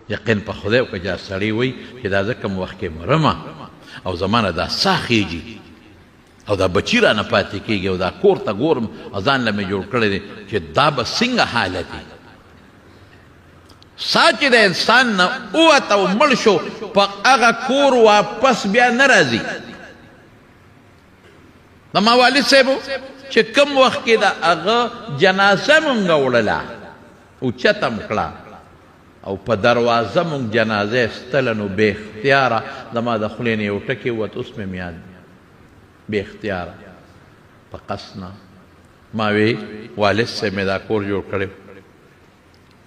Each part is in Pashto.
یقین په خدای وکړه چې دا سړی وایي چې دا زه کوم وخت کې مرم او زما نه دا ساه خېږي او دا بچی رانه پاتې کېږي او دا کور ته ګورم او ځان له مې جوړ کړی دی چې دا به څنګه حالت وي. ساه چې د انسان نه ووته او مړ شو، په هغه کور واپس بیا نه راځي. زما والد صاحب چې کوم وخت کې د هغه جنازه مونږ وړله، اوچته هم کړه او په دروازه مونږ جنازه ایستله، نو بې اختیاره زما د خولې نه یو ټکی ووت، اوس مې هم یاد دی، بې اختیاره په قصد نه ما وی والد صاحب مې دا کور جوړ کړی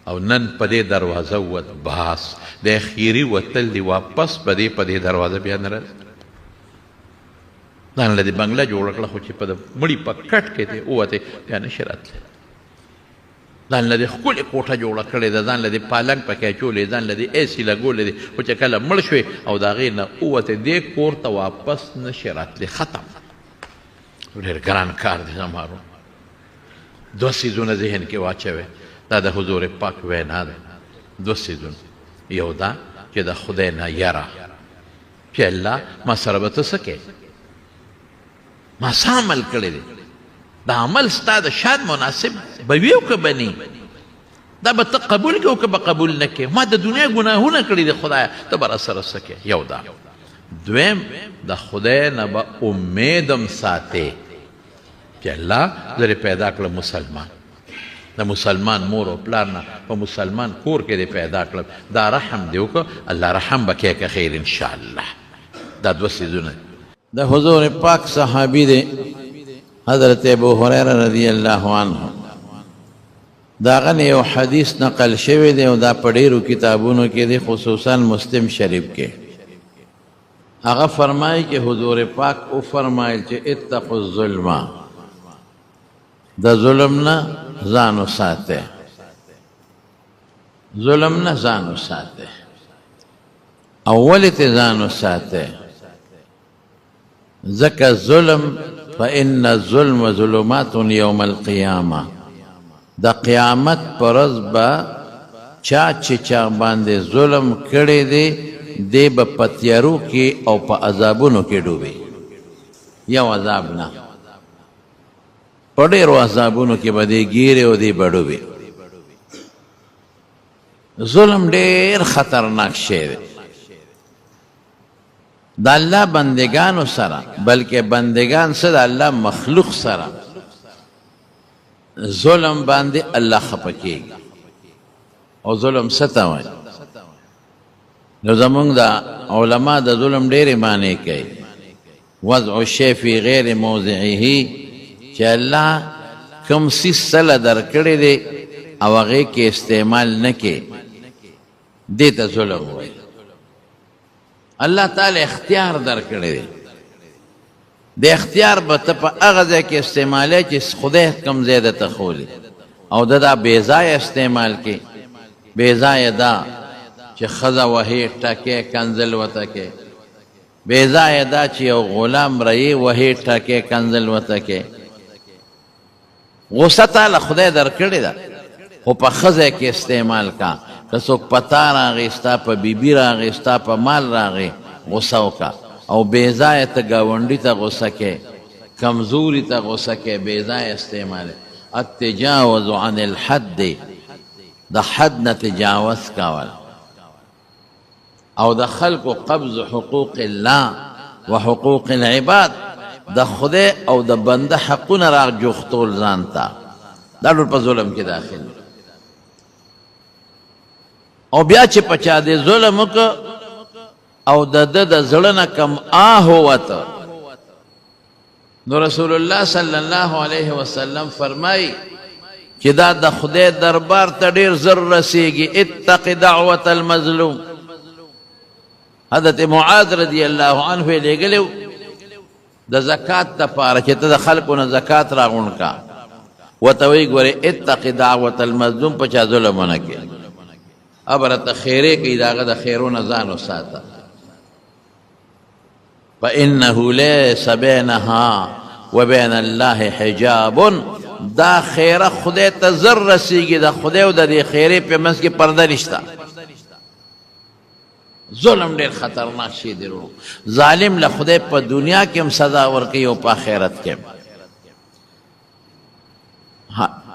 او نن په دې دروازه ووت، باس د اخیري وتل دي، واپس به دې په دې دروازه بیا نه راځي. ځان له دې بنګله جوړه کړه، خو چې په مړي په کټ کې دی ووتې بیا نه شي راتلی. ځان له دې ښکلې کوټه جوړه کړې ده، ځان له دې پالنګ پکې اچولی، ځان له دې ایسي لګولی دی، خو چې کله مړ شوې او د هغې نه ووتې دې کور ته واپس نه شي راتلی، ختم. ډېر ګران کار دی زما ورور. دوه څیزونه ذهن کې واچوئ، دا د حضور پاک وینا ده. دوه څیزونه، یو دا چې د خدای نه یره چې الله ما سره به ته څه کوې، ما څه عمل کړی دی، دا عمل ستا د شان مناسب به وي او که به نه، دا به ته قبول کړې او که به قبول نه کړې، ما د دنیا ګناهونه کړي دي، خدایه ته به راسره څه کوې. یو دا. دویم د خدای نه به امید هم ساتې چې الله زه دې پیدا کړم مسلمان، د مسلمان مور او پلار نه په مسلمان کور کې دې پیدا کړم، دا رحم دې وکړ، الله رحم به کوي که خیر انشاءالله. دا دوه څیزونه. د حضور پاک صحابي دی حضرت ابو هريره رضی الله عنه، د هغه نه یو حدیث نقل شوی دی او دا په ډیرو کتابونو کې دی، خصوصا مسلم شریف کې. هغه فرمایي چې حضور پاک او فرمایل چې اتقوا الظلم، د ظلم نه ځان وساته، ظلم نه ځان وساته. او ولې ته ځان وساته؟ ځکه ظلم، فإن الظلم ظلمات یوم القیامه، د قیامت پر ورځ به چا چې چا باندې ظلم کړی دی، دی به په تیارو کې او په عذابونو کې ډوبي. یو عذاب نه، په ډېرو عذابونو کې به دی ګیرې او دی به ډوبي. ظلم ډېر خطرناک شی دی د الله بندگانو سره، بلکې بندگان څه د الله مخلوق سره ظلم باندې الله خپه کېږي. او ظلم څه ته وایي؟ نو زمونږ د علما د ظلم ډېرې معنی کوي. وضع الشیء فی غیر موضعه، چې الله کوم څیز سله درکړی دی او هغې کې استعمال نه کې، دې ته ظلم وایي. الله تعالی اختیار درکړی دی، د اختیار به ته په هغه ځای کې استعمالوې چې خدای کوم ځای درته ښولی، او ده دا بې ځایه استعمال کې. بې ځایه دا چې ښځه وهې، ټکې، کنځل ورته کې. بې ځایه دا چې یو غلام رایې وهې، ټکې، کنځل ورته کې. غوسه تا له خدای درکړې ده، خو په ښه ځای کې استعمال کا. که څوک په تا راغی، ستا په بیبي راغی، ستا په مال راغی، غوسه وکړه. او بې ځایه ته ګاونډي ته غوسه کې، کمزوري ته غوسه کې، بې ځایه استعمال. التجاوز عن الحد، د حد نه تجاوز کول، او د خلکو قبض حقوق الله وحقوق العباد، د خدای او د بنده حقونه را جوختول ځان ته، دا ټول په ظلم کې داخل دي. او بیا چې په چا دې ظلم وکړ او د ده د زړه نه کم آه ووته، نو رسول الله صلی الله علیه وسلم فرمایي چې دا د خدای دربار ته ډیر زر رسیږي. اتق دعوت المظلوم. حضرت معاذ رضی الله عنه یې لېږلی د زکات دپاره چې ته د خلکو نه زکات راغونډ کا، ورته وایي ګورې اتق دعوت المظلوم، په چا ظلم ونه کړې، ابره ته خیرې کوي، د هغه د خیرو نه ځان وساته. فإنه ليس بينها وبين الله حجاب، دا خیره خدای ته زر رسیږي، د خدای او د دې خیرې په منځ کې پرده نشته. ظلم ډېر خطرناک شی دی ورو. ظالم له خدای په دنیا کې هم سزا ورکوي او په آخرت کې هم.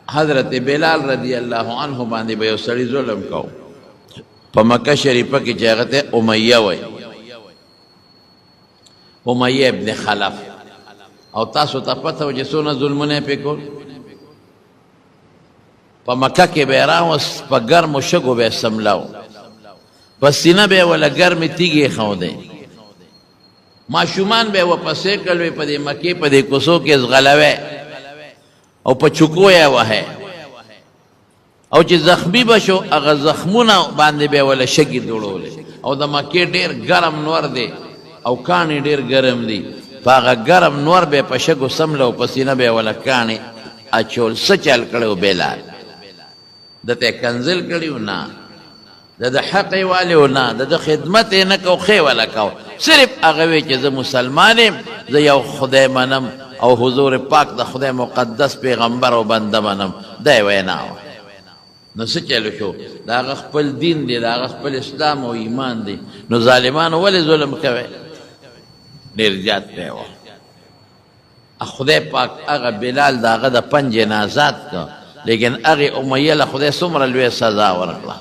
حضرت بلال رضی الله عنه باندې به یو سړي ظلم کو په مکه شریفه کې چې هغه ته امیه وایي، امیه ابن خلف. او تاسو ته پته و چې څونه ظلمونه یې پرې کول. په مکه کې به یې راوست، په ګرمو شګو به یې څملاو، په سینه به یې وله ګرمې تیږې ایښودې، ماشومان به یې ورپسې کړل، وې په دې مکې په دې کوڅو کې ځغلوی او په چوکو یې وهی، او چې زخمی به شو هغه زخمونه باندې به یې وله شګې دوړولې. او د مکې ډېر ګرم نور دی او کاڼي ډېر ګرم دي، په هغه ګرم نور به یې په شګو څمله او په سینه به یې وله کاڼي اچول. څه چل کړی و بلال؟ ده ته یې کنځل کړي وو؟ نه. د ده حق یې والي و؟ نه. د ده خدمت یې نه کو، ښې وله کو. صرف هغه وی چې زه مسلمان یم، زه یو خدای منم او حضور پاک د خدای مقدس پیغمبر او بنده منم، دا یې وینا وه. نو څه چل شو؟ د هغه خپل دین دی، د هغه خپل اسلام او ایمان دی، نو ظالمانو ولې ظلم کوي؟ ډېر زیات پرې وه. خدای پاک هغه بلال د هغه د پنجې نه آزاد کړ، لیکن هغې امیه له خدای څومره لویه سزا ورکړه.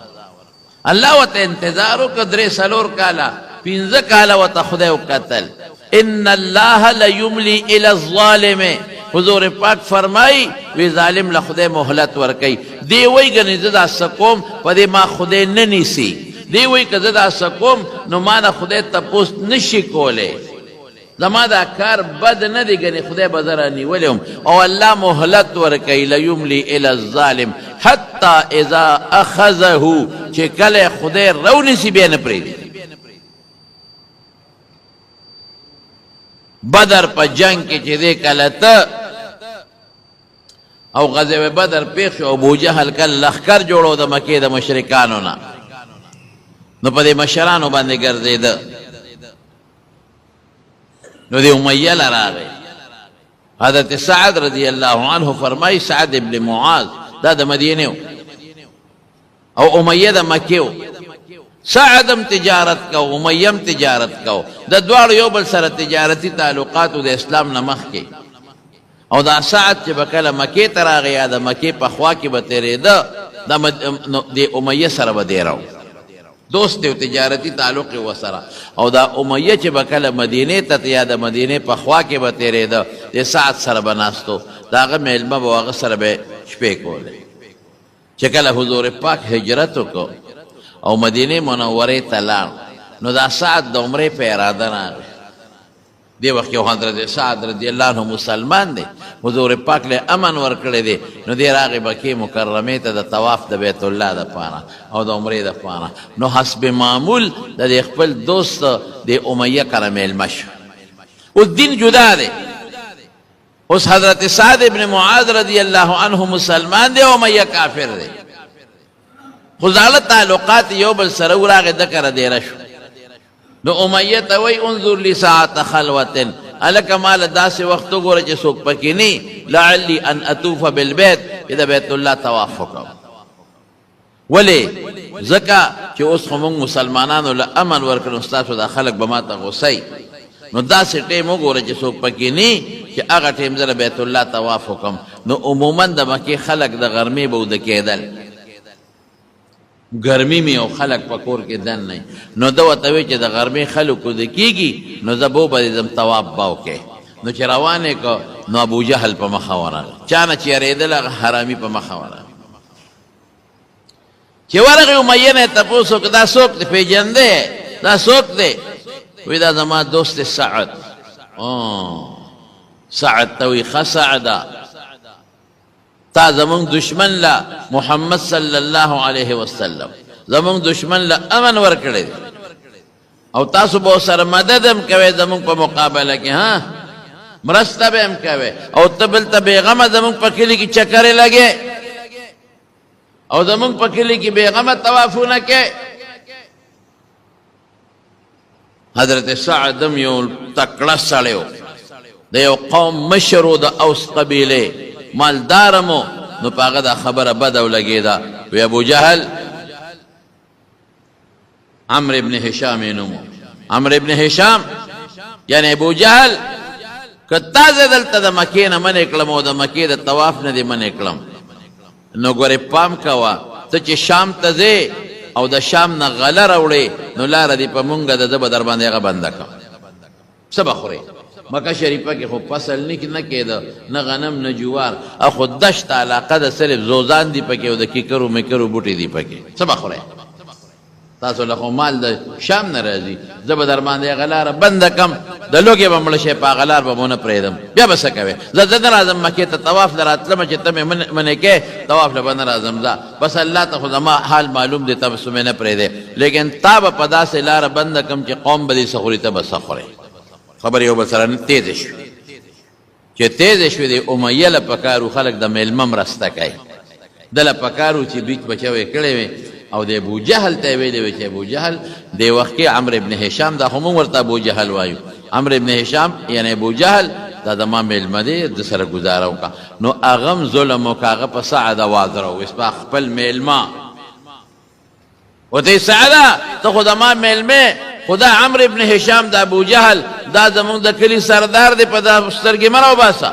الله ورته انتظار وکړ، درې څلور کاله پنځه کاله ورته خدای وکتل. ان الله لیملی الی الظالم، حضور پاک فرمایي وی ظالم له خدای مهلت ورکوي. دی وایي ګنې زه دا څه کوم په دې ما خدای نه نیسي، دی وایي که زه دا څه کوم نو ما نه خدای تپوس نشي کولی، زما دا کار بد نه دی، ګنې خدای به زه رانیولی وم. او الله مهلت ورکوي، لیملی الی الظالم حتی اذا اخذه، چې کله خدای راونیسي بیا نه پرېږدي. بدر په جنگ کې چې دی کله ته او غزوه بدر پیښ شو، ابو جهل کله لښکر جوړو د مکې د مشرکانو نه، نو په دې مشرانو باندې ګرځېده. نو دی امیه له راغی. حضرت سعد رضی الله عنه فرمایي، سعد ابن معاذ دا د مدینې و او امیه د مکې و. سعد هم تجارت کو، امیه هم تجارت کو، د دواړو یو بل سره تجارتي تعلقات د اسلام نه مخکې. او دا سعد چې به کله مکې ته راغی یا د مکې په خوا کې به تېرېده، د امیه سره به دېره و، دوست دی او تجارتي تعلق یې ورسره. او دا امیه چې به کله مدینې ته یا د مدینې په خوا کې به تېرېده، د سعد سره به ناست و، د هغه مېلمه به و، هغه سره به شپې کولې. چې کله حضور پاک هجرت وکړ او مدینې منورې ته لاړ، نو دا سعد د عمرې په اراده راغی. دې وخت کې حضرت سعد رضی الله عنه مسلمان دی، حضور پاک له امن ورکړی دی، نو دی راغی مکې مکرمې ته د طواف د بیت الله دپاره او د عمرې دپاره. نو حسب معمول د دې خپل دوست د امیه کره مېلمه شو. اوس دین جدا دی، اوس حضرت سعد ابن معاذ رضی الله عنه مسلمان دی او امیه کافر دی، خو زاړه تعلقات یو بل سره وراغې، ده کره دېره شو. نو امیه ته وایي انظر لي ساعت خلوة، هلکه ما له داسې وخت وګوره چې څوک پکې نه، لعلي ان اطوف بالبیت، چې د بیت الله طواف وکړم. ولې؟ ځکه چې اوس خو موږ مسلمانانو له امن ورکړ، نو ستاسو دا خلک به ما ته غوسه وي، نو داسې ټیم وګوره چې څوک پکې نه، چې هغه ټیم زه د بیت الله طواف وکړم. نو عموما د مکې خلک د غرمې به وده کېدل، ګرمي مې او خلک په کور کې دننه وي، نو ده ورته وویل چې د غرمې خلک وده کېږي، نو زه به وبرېږم طواف به وکړې. نو چې روان یې کړ، نو ابوجهل په مخه ورغی، چا نه چې یېرېدل هغه حرامي په مخه ورغی. چې ورغی امیه نه یې تپوس وکړ، دا څوک دی، پېژندی دا څوک دی؟ وی دا زما دوست دی سعد. سعد ته وی ښه سعده، تا زمونږ دشمن له محمد صلی الله علیه وسلم زمونږ دشمن له امن ورکړی دی او تاسو به سره مدد هم کوئ زمونږ په مقابله کې، ها مرسته به هم کوئ، او ته بل ته بېغمه زمونږ په کلي کې چکرې لګې او زمونږ په کلي کې بېغمه طوافونه کوې. حضرت سعد هم یو تکړه سړی و، د یو قوم مشر و، د اوس قبیلې مالدار هم و، نو په هغه دا خبره بده ولګېده. وی ابو جهل عمرو ابن هشام یې نوم و. عمرو ابن هشام یعنی ابو جهل، که تا زه دلته د مکې نه منع کړم او د مکې د طواف نه دې منع کړم، نو ګورې پام کوه، ته چې شام ته ځې او د شام نه غله راوړې، نو لاره دې په مونږ ده، زه به در باندې هغه بنده کړم. څه به خورې؟ مکه شریفه کې خو فصل نه کېده، نه غنم نه جوار، خو دشته علاقه ده، صرف زوزان دي پکې او د کیکرو میکرو بوټي دي پکې، څه به خورې؟ تاسو له خو مال د شام نه راځي، زه به در باندې هغه لاره بنده کړم، د لوږې به مړه شې، په هغه لار به مو نه پرېږدم، بیا به څه کوې؟ زه نه راځم مکې ته، طواف له راتلم چې ته مې منې کې، طواف له به نه راځم، ځه بس الله ته خو زما حال معلوم دی، تاسو مې نه پرېږدې، لیکن تا به په داسې لاره بنده کړم چې قوم به دې څه خوري، ته به څه خورې. خبرې یو بل سره تېزې شوې، چې تېزې شوې، د امیه له پکار و خلک د مېلمه مرسته کوي، ده له پکار و چې بیچ بچو یې کړی وي، او د ابو جهل ته یې ویلي وي چې ابو جهل دې وخت کې عمرو ابن هشام، دا خو موږ ورته ابو جهل وایو، عمرو ابن هشام یعنی ابو جهل دا زما مېلمه دی، ده سره ګزاره وکړه. نو هغه هم ظلم وکړ، هغه په سعد اواز راوویست، په خپل مېلمه ورته یې سعده ته خو زما مېلمه، خو دا عمرو ابن هشام د ابو جهل دا زموږ د کلي سردار دی، په دا سترګې مه راوباسه،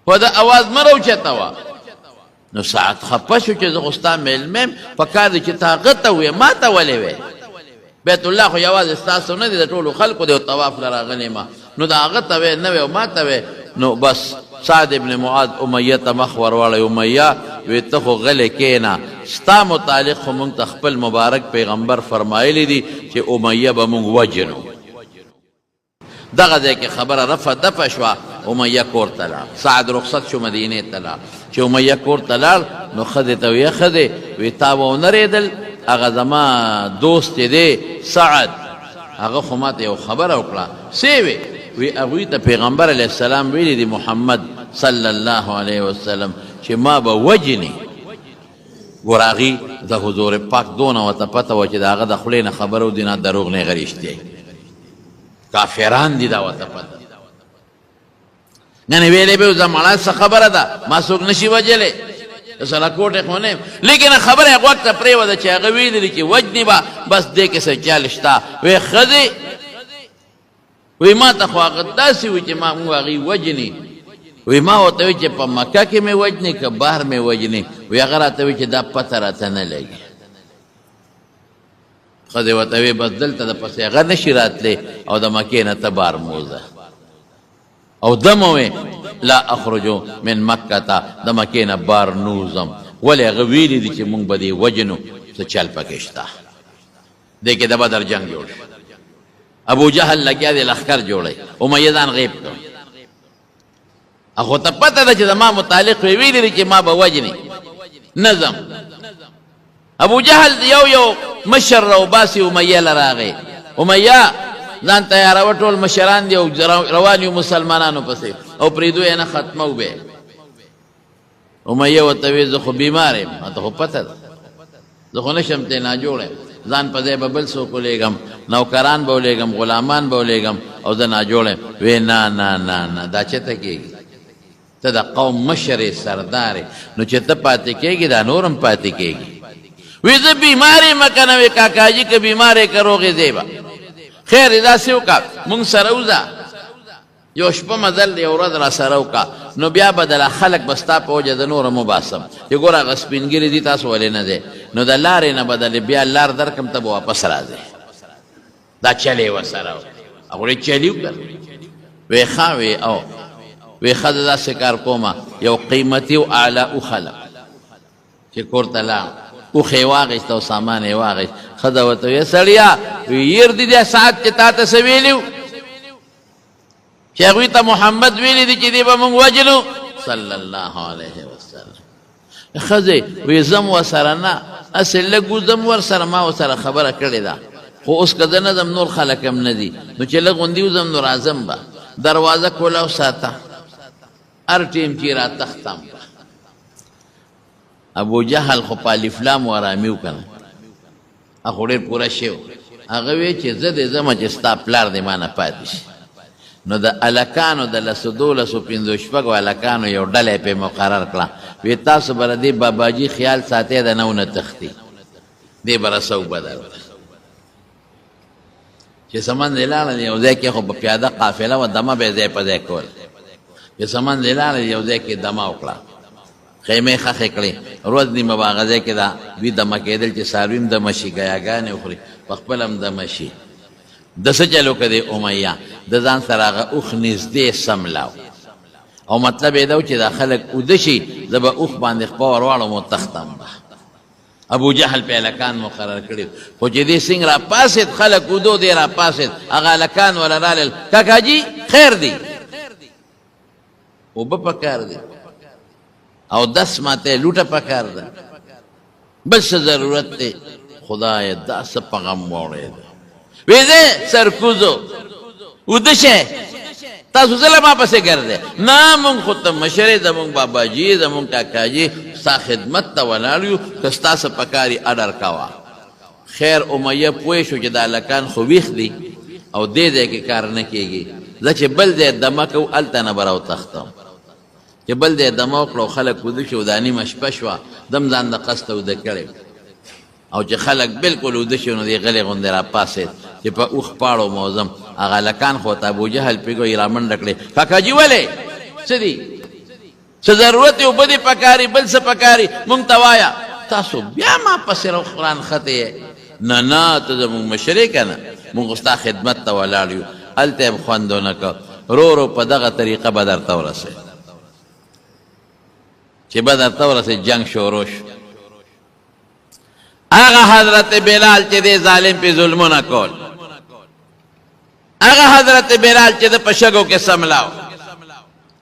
په ده اواز مه راوچتوه. نو سعد خفه شو چې زه خو ستا مېلمه یم، په کار دی چې ته هغه ته ووایې، ما ته ولې وایې؟ بیت الله خو یوازې ستاسو نه دی، د ټولو خلکو دی، او طواف له راغلی یم، نو د هغه ته وایې نه وایې او ما ته وایې. نو بس سعد ابن معاذ امیه ته مخ ورواړی، امیه وی ته خو غلی کښېنه، ستا متعلق خو مونږ ته خپل مبارک پیغمبر فرمایلی دي چې امیه به مونږ وژنو. دغه ځای کې خبره رفع دفع شوه، امیه کور ته لاړ، سعد رخصت شو مدینې ته لاړ. چې امیه کور ته لاړ نو ښځې ته ویې، ښځې وی تا به ونه رېدل، هغه زما دوست چې دی سعد، هغه خو ماته یو خبره وکړه. څه وی؟ وی هغوی ته پیغمبر علیه السلام ویلي دي محمد صلی الله علیه وسلم چې ما به وژني. ګوره هغوی د حضور پاک دونه ورته پته وه چې د هغه د خولې نه خبره وځي، نه دروغ نه هغه رښتیا کافران دي، دا ورته پته نه ویلې به زمړه څه خبره ده، ما څوک نشي وژلی، سره کوټه خو نه، لیکن خبره یې غوږ ته پرېوته چې هغه ویلي دي چې وژني به، بس دې کې څه چل شته. وی ښځې وی ما ته خو هغه داسې وي چې ما موږ هغوی وژني. وی ما ورته وی چې په مکه کې مې وژني که بهر مې وژني؟ وی هغه راته وی چې دا پته راته نه لګي. ښځې ورته وی بس دلته د پسې هغه نشي راتلی او د مکې نه ته بار موزه. او دمه وی لا اخرجو من مکه ته د مکې نه بار نوزم، ولې هغه ویلي دي چې مونږ به دې وژنو، څه چل پکې شته. دې کې د بدر جنګ جوړ شو، ابو جهل لګیا دی لښکر جوړوي، امیه ځان غیب کړ. خو ته پته ده چې زما متعلق یې ویلي دي چې ما به وژني، نه ځم. ابو جهل یو یو مشر راوباسي، امیه له راغی، امیه ځان تیاروه، ټول مشران دي او روان یو مسلمانانو پسې او پرېږدو یې نه، ختمو به. امیه ورته وی زه خو بیمار یم، ماته خو پته ده، زه خو نشم ترې ناجوړ یم، ځان په ځای به بل څوک ولېږم، نوکران به ولېږم، غلامان به ولېږم او زه ناجوړ یم. وی نه نه نه نه، دا چېرته کېږي، ته د قوم مشر یې، سردار یې، نو چې ته پاتې کېږي دا نور هم پاتې کېږي. وی زه بیمار یم که نه؟ وی کاکاجي که بیمار یې که روغ یې ځې به، خیر دی داسې وکړه مونږ سره وځه، یو شپه مزل یو ورځ را سره وکړه، نو بیا به د خلک به ستا په وجه زه نور هم وباسم چې ګوره هغه سپین ږیري دي تاسو ولې نه ځئ، نو د لارې نه به د بیا لار درکړم ته به واپس راځې. دا چلې ورسره هغوی چلي وکړه. وی ښه، وی او وی ښه، زه داسې کار کومه، یو قیمتي او اعلی اوښه چې کور ته لاړ، اوښ یې واخیست او سامان یې واخیست. ښځه ورته ویې سړیه وی یېر دي دا ساعت چې تا ته څه ویلي وو چې هغوی ته محمد ویلي دي چې دی به موږ وژنو صلی الله علیه وسلم. ښځې وی ځم ورسره نه، هسې لږ وځم ورسره، ما ورسره خبره کړې ده، خو اوس که زه نه ځم نور خلک هم نه ځي، نو چې لږ غوندې وځم نو راځم به. دروازه کولاو ساته، هر ټیم چې راتښتم به. ابو جهل خو په الف لام و ارامي وکنه، هغه ډېر پوره شی و. هغه وی چې زه دې ځم چې ستا پلار دې ما نه پاتې شي. نو د هلکانو د لسو دولسو پنځو شپږو هلکانو یو ډله یې پرې مقرر کړه، وی تاسو به د دې باباجي خیال ساتئ، د نه ونه تښتي، دې به رسو به درته. چې سمند لاړل یو ځای کې خو په پیاده قافله وه، دمه به یې ځای په ځای کول. چې سمند لاړل یو ځای کې دمه وکړه، خیمې ښخې کړې، ورځ نیمه به هغه ځای کې دا دوی دمه کېدل چې څاروي هم دمه شي، ګیاګانې وخوري، په خپله هم دمه شي. ده څه چل وکړ دی امیه د ځان سره هغه اوښ نږدې سملاو، او مطلب یې دا و چې دا خلک اوده شي، زه به اوښ باندې خپه ور واړوم او تښتم به. ابو جهل په هلکان مقرر کړي، خو چې دې څنګه راپاڅېد، خلک اودو، دی راپاڅېد، هغه هلکان وله رالل، کاکاجي خیر دی، اوبه پکار دی او دس ماته لوټه پکار ده، بل څه ضرورت دی؟ خدای دا څه په غم واوړېد، وې ځه سرکوزو اوده شئ، تاسو ځله ما پسې ګرځئ؟ نه، مونږ خو ته مشر یې، زمونږ باباجي یې، زمونږ کاکاجي، ستا خدمت ته ولاړ یو، که ستا څه پکار وي اډر کوه. خیر امیه پوه شو چې دا هلکان خو ویښ دي او دې ځای کې کار نه کېږي، ځه چې بل ځای دمه کوو، هلته نه به راوتښتم. چې بل ځای دمه وکړه او خلک ویده شو، دا نیمه شپه شوه، دم ځان د قصده ویده کړی او چې خلک بالکل ویده شو، نو دی غلی غوندې راپاڅېد چې په اوښ پاړو موزم. هغه هلکان خو ورته ابوجهل پرېږدي، رامنډه کړې، کاکاجي ولې څه دي، څه ضرورت یې، اوبه دې پکاري، بل څه پکاري، مونږ ته وایه، تاسو بیا ما پسې رانښتې یې؟ نه نه، ته زموږ مشر یې که نه، مونږ خو ستا خدمت ته ولاړ یو. هلته یې هم خوند ونه کړ. رو رو په دغه طریقه بدر ته ورسېد. چې بدر ته ورسېد، جنګ شروع شو. هغه حضرت بلال چې دې ظالم پې ظلمونه کول، هغه حضرت بلال چې د په شګو کې سملاو،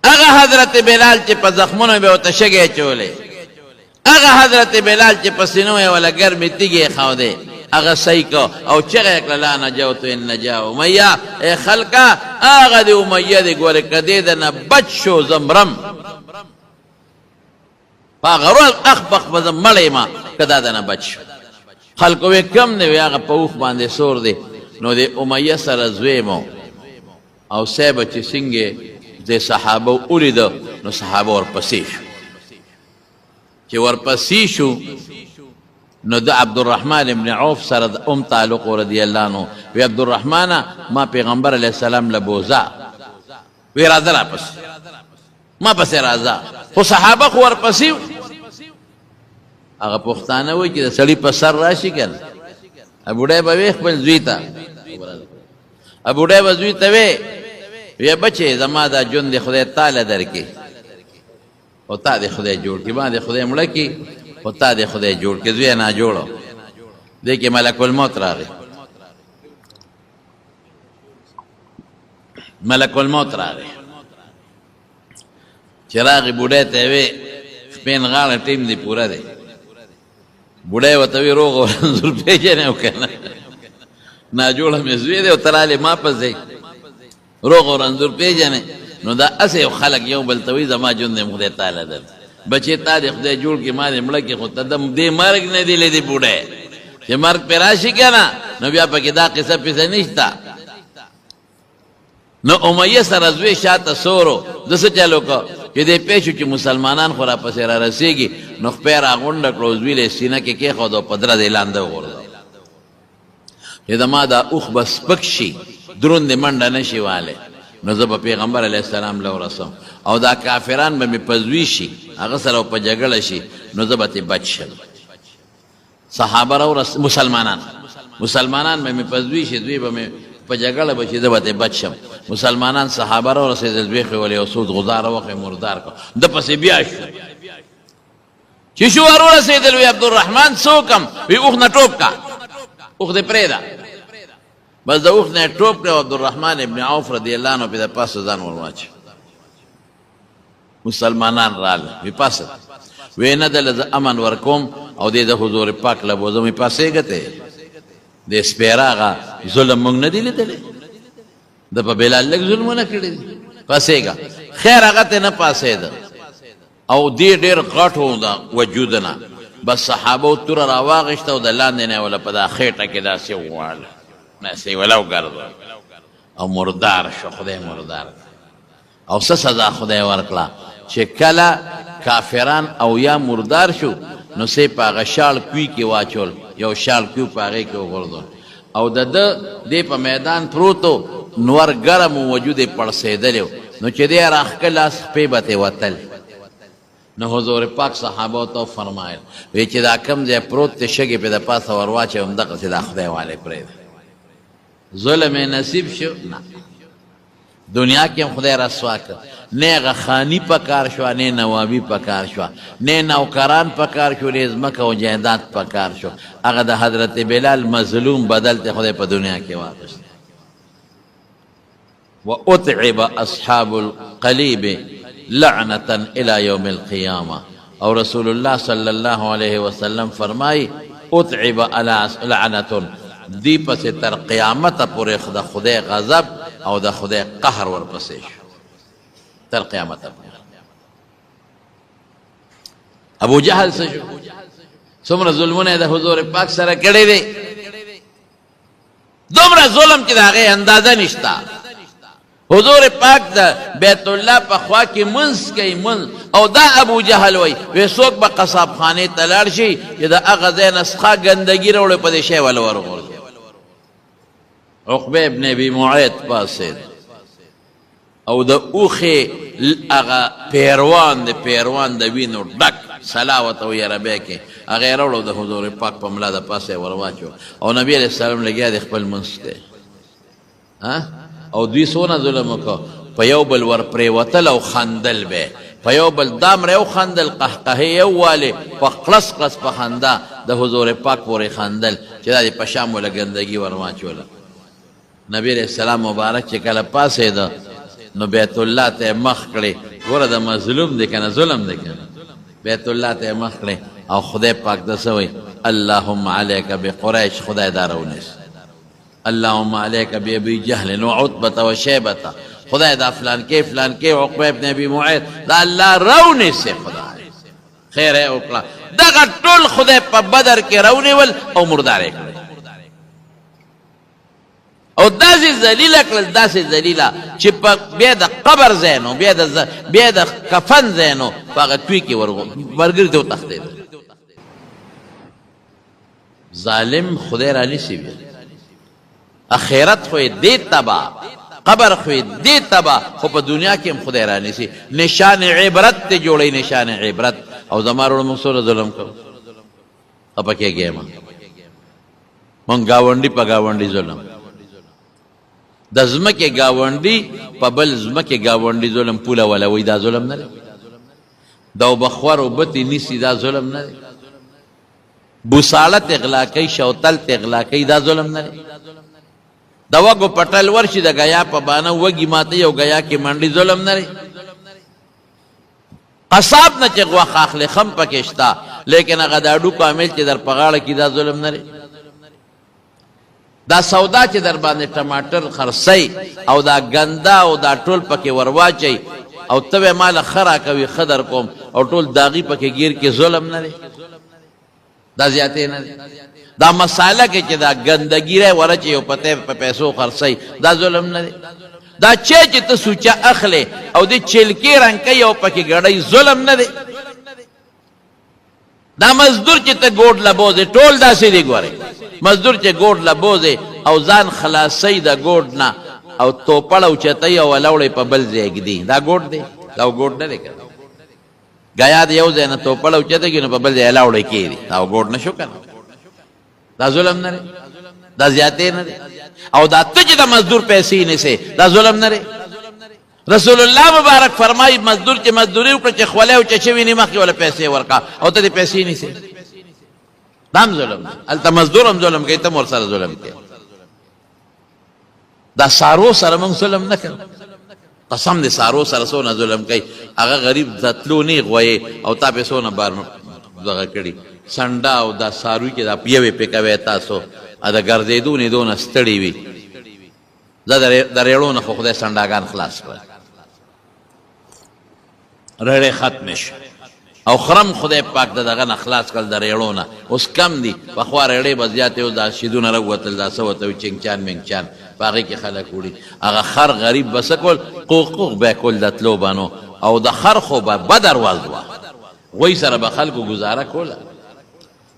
هغه حضرت بلال چې په زخمونو به ورته شګې اچولې، هغه حضرت بلال چې په سینو یې وله ګرمې تیږې ایښودې، هغه صحیح کو او چغه یې کړه، لا نجوت ان نجا امیه. ای خلکه، هغه د امیه دی، ګورې که دې د نه بچ شو زه مرم، په هغه ورځ اخ بخ به زه مړ یم که دا دنه بچ شو. خلکو وې کم دی؟ وی هغه په اوښ باندې سور دی. نو د امیه سره زوی مو او صاحب چې څنګه د صحابه ولید، نو صحابه ورپسې شو. چې ورپسې شو نو د عبدالرحمن ابن عوف سره د ام تعلق رضی الله عنه، وی عبدالرحمن ما پیغمبر علیه السلام له بوزا، وی راځه راپسې، ما پسې راځه. خو صحابه خو ورپسې. هغه پښتانه وایي چې د سړي په سر راشي که نه، بوډۍ به وی خپل زوی ته، بوډۍ به زوی ته وی، وی بچې زما دا ژوند دې خدای تاله درکړي او تا دې خدای جوړ کړي، ما دې خدای مړه کړي خو تا دې خدای جوړ کړي، زوی نه جوړو. دې کې ملک الموت راغی، ملک الموت راغی. چې راغی بوډۍ ته یې وی سپین غاړه ټیم دی پوره دی. بوډۍ ورته وی روغ او رنځور پېژنې او که نه؟ ناجوړه مې زوی دی او ته رالې ما پسې، روغ او رنځور پېژنې؟ نو دا هسې یو خلک یو بل ته وایي زما ژوند دې خدای تعالی در بچې، تا دې خدای جوړ کړي، ما دې مړه کړي، خو ته د دې مرګ نه دی لیدی بوډۍ، چې مرګ پرې راشي که نه نو بیا پکې دا قصه پیسه نشته. نو امیه سره زوی شاته سورو، د څه چل وکړ چې دی پوه شو چې مسلمانان خو راپسې را رسېږي، نو خپه یې راغونډه کړه او زوی له یې سینه کې کېښود او په درز یې لاندې وغورځاوه چې زما دا اوښ به سپک شي، دروند منډه نه شي والی، نو زه به پیغمبر علیه السلام له ورسوم او دا کافران به مې په زوی شي، هغه سره په جګړه شي، نو زه به ترې بچ شم. صحابه راورس مسلمانان، مسلمانان به مې په زوی شي، زوی به مې په جګړه به شي، زه به ترې بچ شم. مسلمانان صحابه راورسېدل، زوی خو یې ولې یو څو غزاره وخوې مردار کړ. ده پسې بیا شو چې شو ور ورسېدل، وی عبدالرحمن څوک هم؟ وی اوښ نه ټوپ کا، اوښ دې پرېږده. بس د اوښ نه یې ټوپ کړ او عبدالرحمن ابن عوف رضی الله عنه پې د پاسه ځان ور واچو. مسلمانان رااله، وی پاسه، وی نه دله زه امن ورکوم او دې د حضور پاک له بوزم. وی پاسېږه ته، دې سپېره هغه ظلم مونږ نه دی لیدلی، د په بلال لږ ظلمونه کړي دي، پاسېږه. خیر هغه ته نه پاسېده او دې ډېر غټ و د وجود نه، بس صحابو توره راواغېسته او د لاندې نه یې وله په دا خېټه کې داسې وواله، داسې یې وله وګرځوله او مردار شو. خدای مردار کړ او څه سزا خدای ورکړه چې کله کافران او یا مردار شو نو څه په هغه شاړ کوی کې واچول، یو شاړ کوی په هغې کې وغورځول. او د ده دی په میدان پروت و، نور ګرم و، وجود یې پړسېدلی و، نو چې دی راښکه لاس خپې به ترې وتل. نو حضور پاک صحابو ته وفرمایل، وی چې دا کوم ځای پروت دی شګې پې د پاسه ور واچوئ، همدغسې دا خدای والې پرېږدئ. ظلم یې نصیب شو؟ نه. دنیا کې هم خدای رسوا کړ، نه هغه خاني په کار شوه، نه نوابي په کار شوه، نه نوکران په کار شو، نه ځمکه او جایداد په کار شو. هغه د حضرت بلال مظلوم بدل ته خدای په دنیا کې واخیست. واتعب اصحاب القلیب لعنة الی یوم القیامة، او رسول الله صلی الله علیه وسلم فرمایي، اتعب لعنة، دوی پسې تر قیامته پورې د خدای غضب او د خدای قهر ورپسې شو، تر قیامته پورې. ابو جهل څه شو؟ څومره ظلمونه د حضور پاک سره کړی دی، دومره ظلم چې د هغې اندازه نشته. حضور پاک د بیت الله په خوا کې منځ کوي منځ، او دا ابو جهل وایي، وی څوک به قصاب خانې ته لاړ شي چې د هغه ځای نه څښا ګندګي راوړي په دې شی وله ورغورځوي. عقبه ابن ابي معیط پاڅېد او د اوښې هغه پیروان د پیروان د وینو ډک سلا ورته وایي عربی کې، هغه یې راوړو د حضور پاک په ملا د پاسه یې ورواچو او نبي علیه السلام لګیا دی خپل لمونځ کوي. او دوی څونه ظلم وکړ، په یو بل ور پرېوتل او خندل به، په یو بل دامره وخندل، قهقهې یې ووالې، په قړس قړس په خندا د حضور پاک پورې خندل چې دا دې په شا مو له ګندګي ور واچوله. نبی علیه السلام مبارک چې کله پاڅېده نو بیت الله ته یې مخ کړې، ګوره د مظلوم دی که نه ظلم دی که نه، بیت الله ته یې مخ کړې او خدای پاک ته څه وایي، اللهم علیک بقریش، خدای دا راونیسه، اللهم علیک بابي جهل وعتبة وشیبة، خدای دا فلان کې فلان کې عقبه ابن ابي معیط دا الله راونیسه، خدای خیر یې وکړه. دغه ټول خدای په بدر کې راونیول او مردار یې کړل او داسې ذلیل کړل، داسې ذلیله چې په بیا د قبر ځای نو بیا د کفن ځای نو په هغه کوی کې ورګرځي ته وتښتېدل. ظالم خدای را نیسي بیا، اخرت خو یې دې تبا، قبر خو یې دې تبا، خو په دنیا کې هم خدای را نیسي. نشان عبرت ته جوړوي، نشان عبرت. او زما وروڼو موږ څومره ظلم کوو، خفه کېږئ مه، مونږ ګاونډي په ګاونډي ظلم، د ځمکې ګاونډي په بل ځمکې ګاونډي ظلم، پوله ولوي، دا ظلم نه دی؟ د اوبه خور اوبه ترې نیسي، دا ظلم نه دی؟ بوساړه ترې غلا کوي، شوتل ترې غلا کوي، دا ظلم نه دی؟ د وږو پټل ورشي، د ګیا په بانه وږي ماتوي او ګیا کې منډي، ظلم نه دی؟ قصاب نه چې غوښه اخلې خم پکې شته، لیکن هغه د هډوکو امیل چې در په غاړه کړي دا ظلم نه دی؟ دا سودا چې در باندې ټماټر خرڅوي او دا ګنده او دا ټول پکې ورواچوي او ته وایې ما له ښه راکوي ښه در کوم او ټول داغي پکې ګیر کړي، ظلم نه دی؟ دا زیاتې نه دی؟ دا مساله کې چې دا ګندګي را ورچې او پته په پیسو خرڅوي دا ظلم نه دی؟ دا چې چې ته سوچه اخلې او د چلکې رنګ کوي او پکې ګړی، ظلم نه دی؟ دا مزدور چې ته ګوډ لبوزې ټول داسې دی، ګورې مزدور چې ګوډ لبوزې او ځان خلاصوي د ګوډ نه او توپړ اوچتوي او ولوړې په بل ځای ږدي، دا ګوډ دی؟ دا ګوډ نه دی که نه؟ ګیا د یو ځای نه توپړ اوچته کړي نو په بل ځای لاوړې کېږي، دا ګوډ نه شو که نه؟ دا ظلم نه دی؟ دا زیاتې نه دی؟ او دا ته چې د مزدور پیسې نیسې دا ظلم نه دی؟ رسول الله مبارک فرمایي مزدور چې مزدوري وکړه چې خوله او چې ویني مخکې ولا پیسې ورکا او ته دې پیسې نیسې، دا هم ظلم دی. هلته مزدور هم ظلم کوي، ته هم ورسره ظلم کوې. دا سارو سره موږ ظلم نه کوو، قسم دې سارو سره څونه ظلم کوي، هغه غریب د تلو نه غوایي او تا پې څونه بار دغه کړي سنډا او دا څاروي چې دا یوې پې کوی تاسو د ګرځېدو نه دونه ستړي وي. زه د رېړو نه خو خدای سنډاګان خلاص کړل، رړې ختمې شوې او خرم خدای پاک د دغه نه خلاص کړل د رېړو نه، اوس کم دي. پخوا رېړې به زیاتې، اوس دا شیدونه راووتل، دا څه ورته وایي چنګچان منګچان، په هغې کې خلک وړي. هغه خر غریب به څه کول، قوق قوق به یې کول د تلو به نو، او د خر خو به بده ورځ وه، غوی سره به خلکو ګزاره کوله.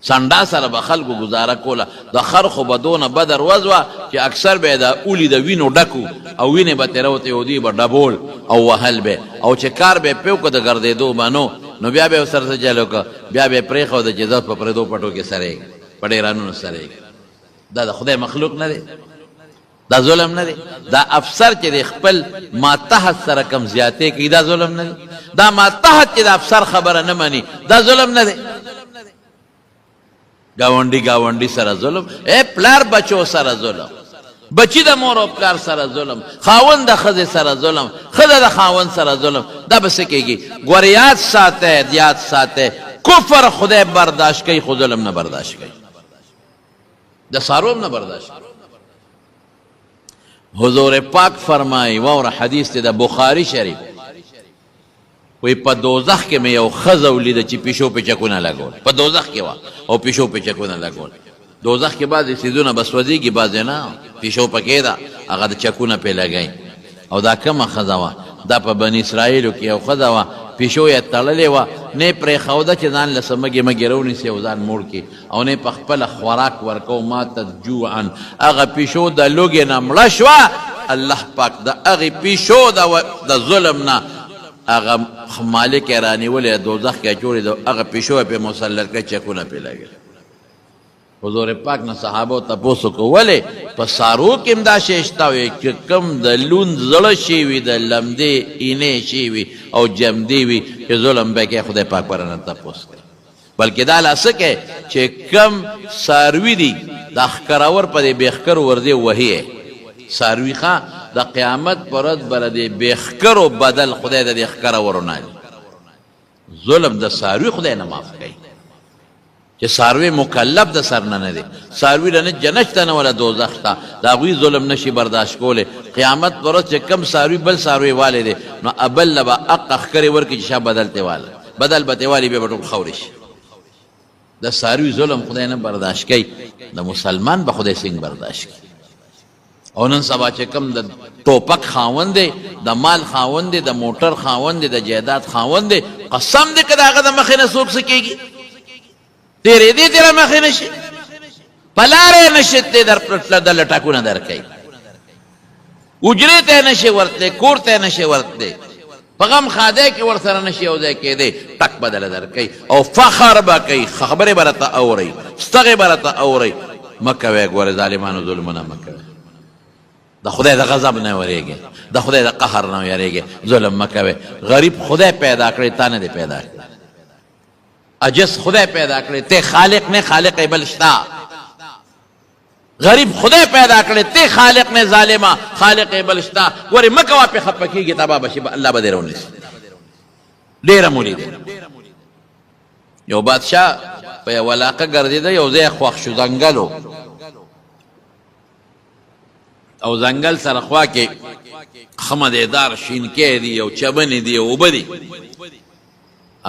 سنډا سره به خلکو ګزاره کوله. د خر خو به دونه بده ورځ وه چې اکثر به یې د اولي د وینو ډک وو او وینې به ترې راوتې او دوی به ډبول او وهل به او چې کار به یې پرې وکړ د ګرځېدو به نو نو بیا به یې ورسره څه چل وکړ؟ بیا به یې پرېښوده چې ځه په پردو پټو کې څرېږه، په ډېرانونو څرېږه. دا د خدای مخلوق نه دی؟ دا ظلم نه دی؟ دا افسر چې د خپل ماتحت سره کم زیاتې کوي دا ظلم نه دی؟ دا ماتحت چې د افسر خبره نه مني دا ظلم نه دی؟ گاونډي گاونډي سره ظلم، اے پلار بچو سره ظلم، بچی د مور او پلار سره ظلم، خاوند د ښځې سره ظلم، ښځه د خاوند سره ظلم، دا به څه کېږي؟ ګوره یاد ساته، یاد ساته، کفر خدای برداشت کوي خو ظلم نه برداشت کوي. د څاروو هم نه برداشت کوي. حضور پاک فرمایي، واوره حدیث دی د بخاري شریف، وی په دوزخ کې مې یو ښځه ولیده چې پیشو پې چکونه لګول. په دوزخ کې وه او پیشو پې چکونه لګول. دوزخ کې بعضې څیزونه به سوځېږي بعضې نه، پیشو پکې ده هغه د چکونه پې لګوي. او دا کومه ښځه وه؟ دا په بني اسرائیلو کې یو ښځه وه، پیشو یې تړلې وه، نه یې پرېښوده چې ځان له څه مږې مږې راونیسي او ځان موړ کړي او نه یې په خپله خوراک ورکاوه، ماتت جوعا، هغه پیشو د لوږې نه مړه شوه، الله پاک د هغې پیشو د ظلم نه هغه مالک یې رانیولی، دوزخ کې اچولی دی، هغه پیشو یې پرې مسلط کړې، چکونه پرې لګېدل. حضور پاک نه صحابو تپوس وکړو ولې په څاروو کې هم دا شی شته؟ وی چې کوم د لوند زړه شی وي، د لمدې اینې شی وي او جمدې وي چې ظلم به کوي خدای پاک ورنه تپوس کوي. بلکې دا لا څه کوي چې کوم څاروي دي دا ښکرور په دې بې ښکرو ورځي وهي یې څاروي، ښه د قیامت پر ورځ به د دې بې ښکرو بدل خدای د دې ښکرورو نه اخلي. ظلم د څاروي خدای نه معاف کوي چې څاروی مکلف د سر نه نه دی، څاروي له نه جنت شته نه ولا دوزخ شته، د هغوی ظلم نه شي برداشت کولی. قیامت پر ورځ چې کوم څاروي بل څاروی والی دی نو ابل له به حق ښکرې ورکړي چې شا بدل ترې واله، بدل به ترې والي، بیا به ټول خاورې شي. د څاروي ظلم خدای نه برداشت کوي، د مسلمان به خدای څنګه برداشت کوي؟ او نن سبا چې کوم د ټوپک خاوند دی، د مال خاوند دی، د موټر خاوند دی، د جایداد خاوند دی، قسم دی که د هغه د مخې نه څوک څه کېږي، تېرېدې ترې مخې نه شي، په لاره یې نه شي تللی، در د لټکونه درکوي، حجرې ته یې نه شي ورتلی، کور ته یې نه شي ورتلی، په غم ښادۍ کې ورسره نه شي یو ځای کېدی، ټک به دله درکوي او فخر به کوي، خبرې به راته اورئ، ستغې به راته اورئ. مه کوئ ګورئ ظالمانو ظلمونه مه کوئ، د خدای د غضب نه وېرېږئ، د خدای د قهر نه وېرېږئ، ظلم مه کوئ. غریب خدای پیدا کړی، تا نه دی پیدا کړی. عجز خدای پیدا کړی، ته خالق نه، خالق یې بل شته. غریب خدای پیدا کړی، ته خالق نه ظالمه، خالق یې بل شته. ګورې مه کوه، پې خفه کېږي، تباه به شي، الله به دې راونیسي. ډېره مو لیدې یو بادشاه په یوه علاقه ګرځېده، یو ځای خوښ شو، ځنګل و او ځنګل سره خوا کې ښه مزېدار شینکی دي او چمنې دي او اوبه دي.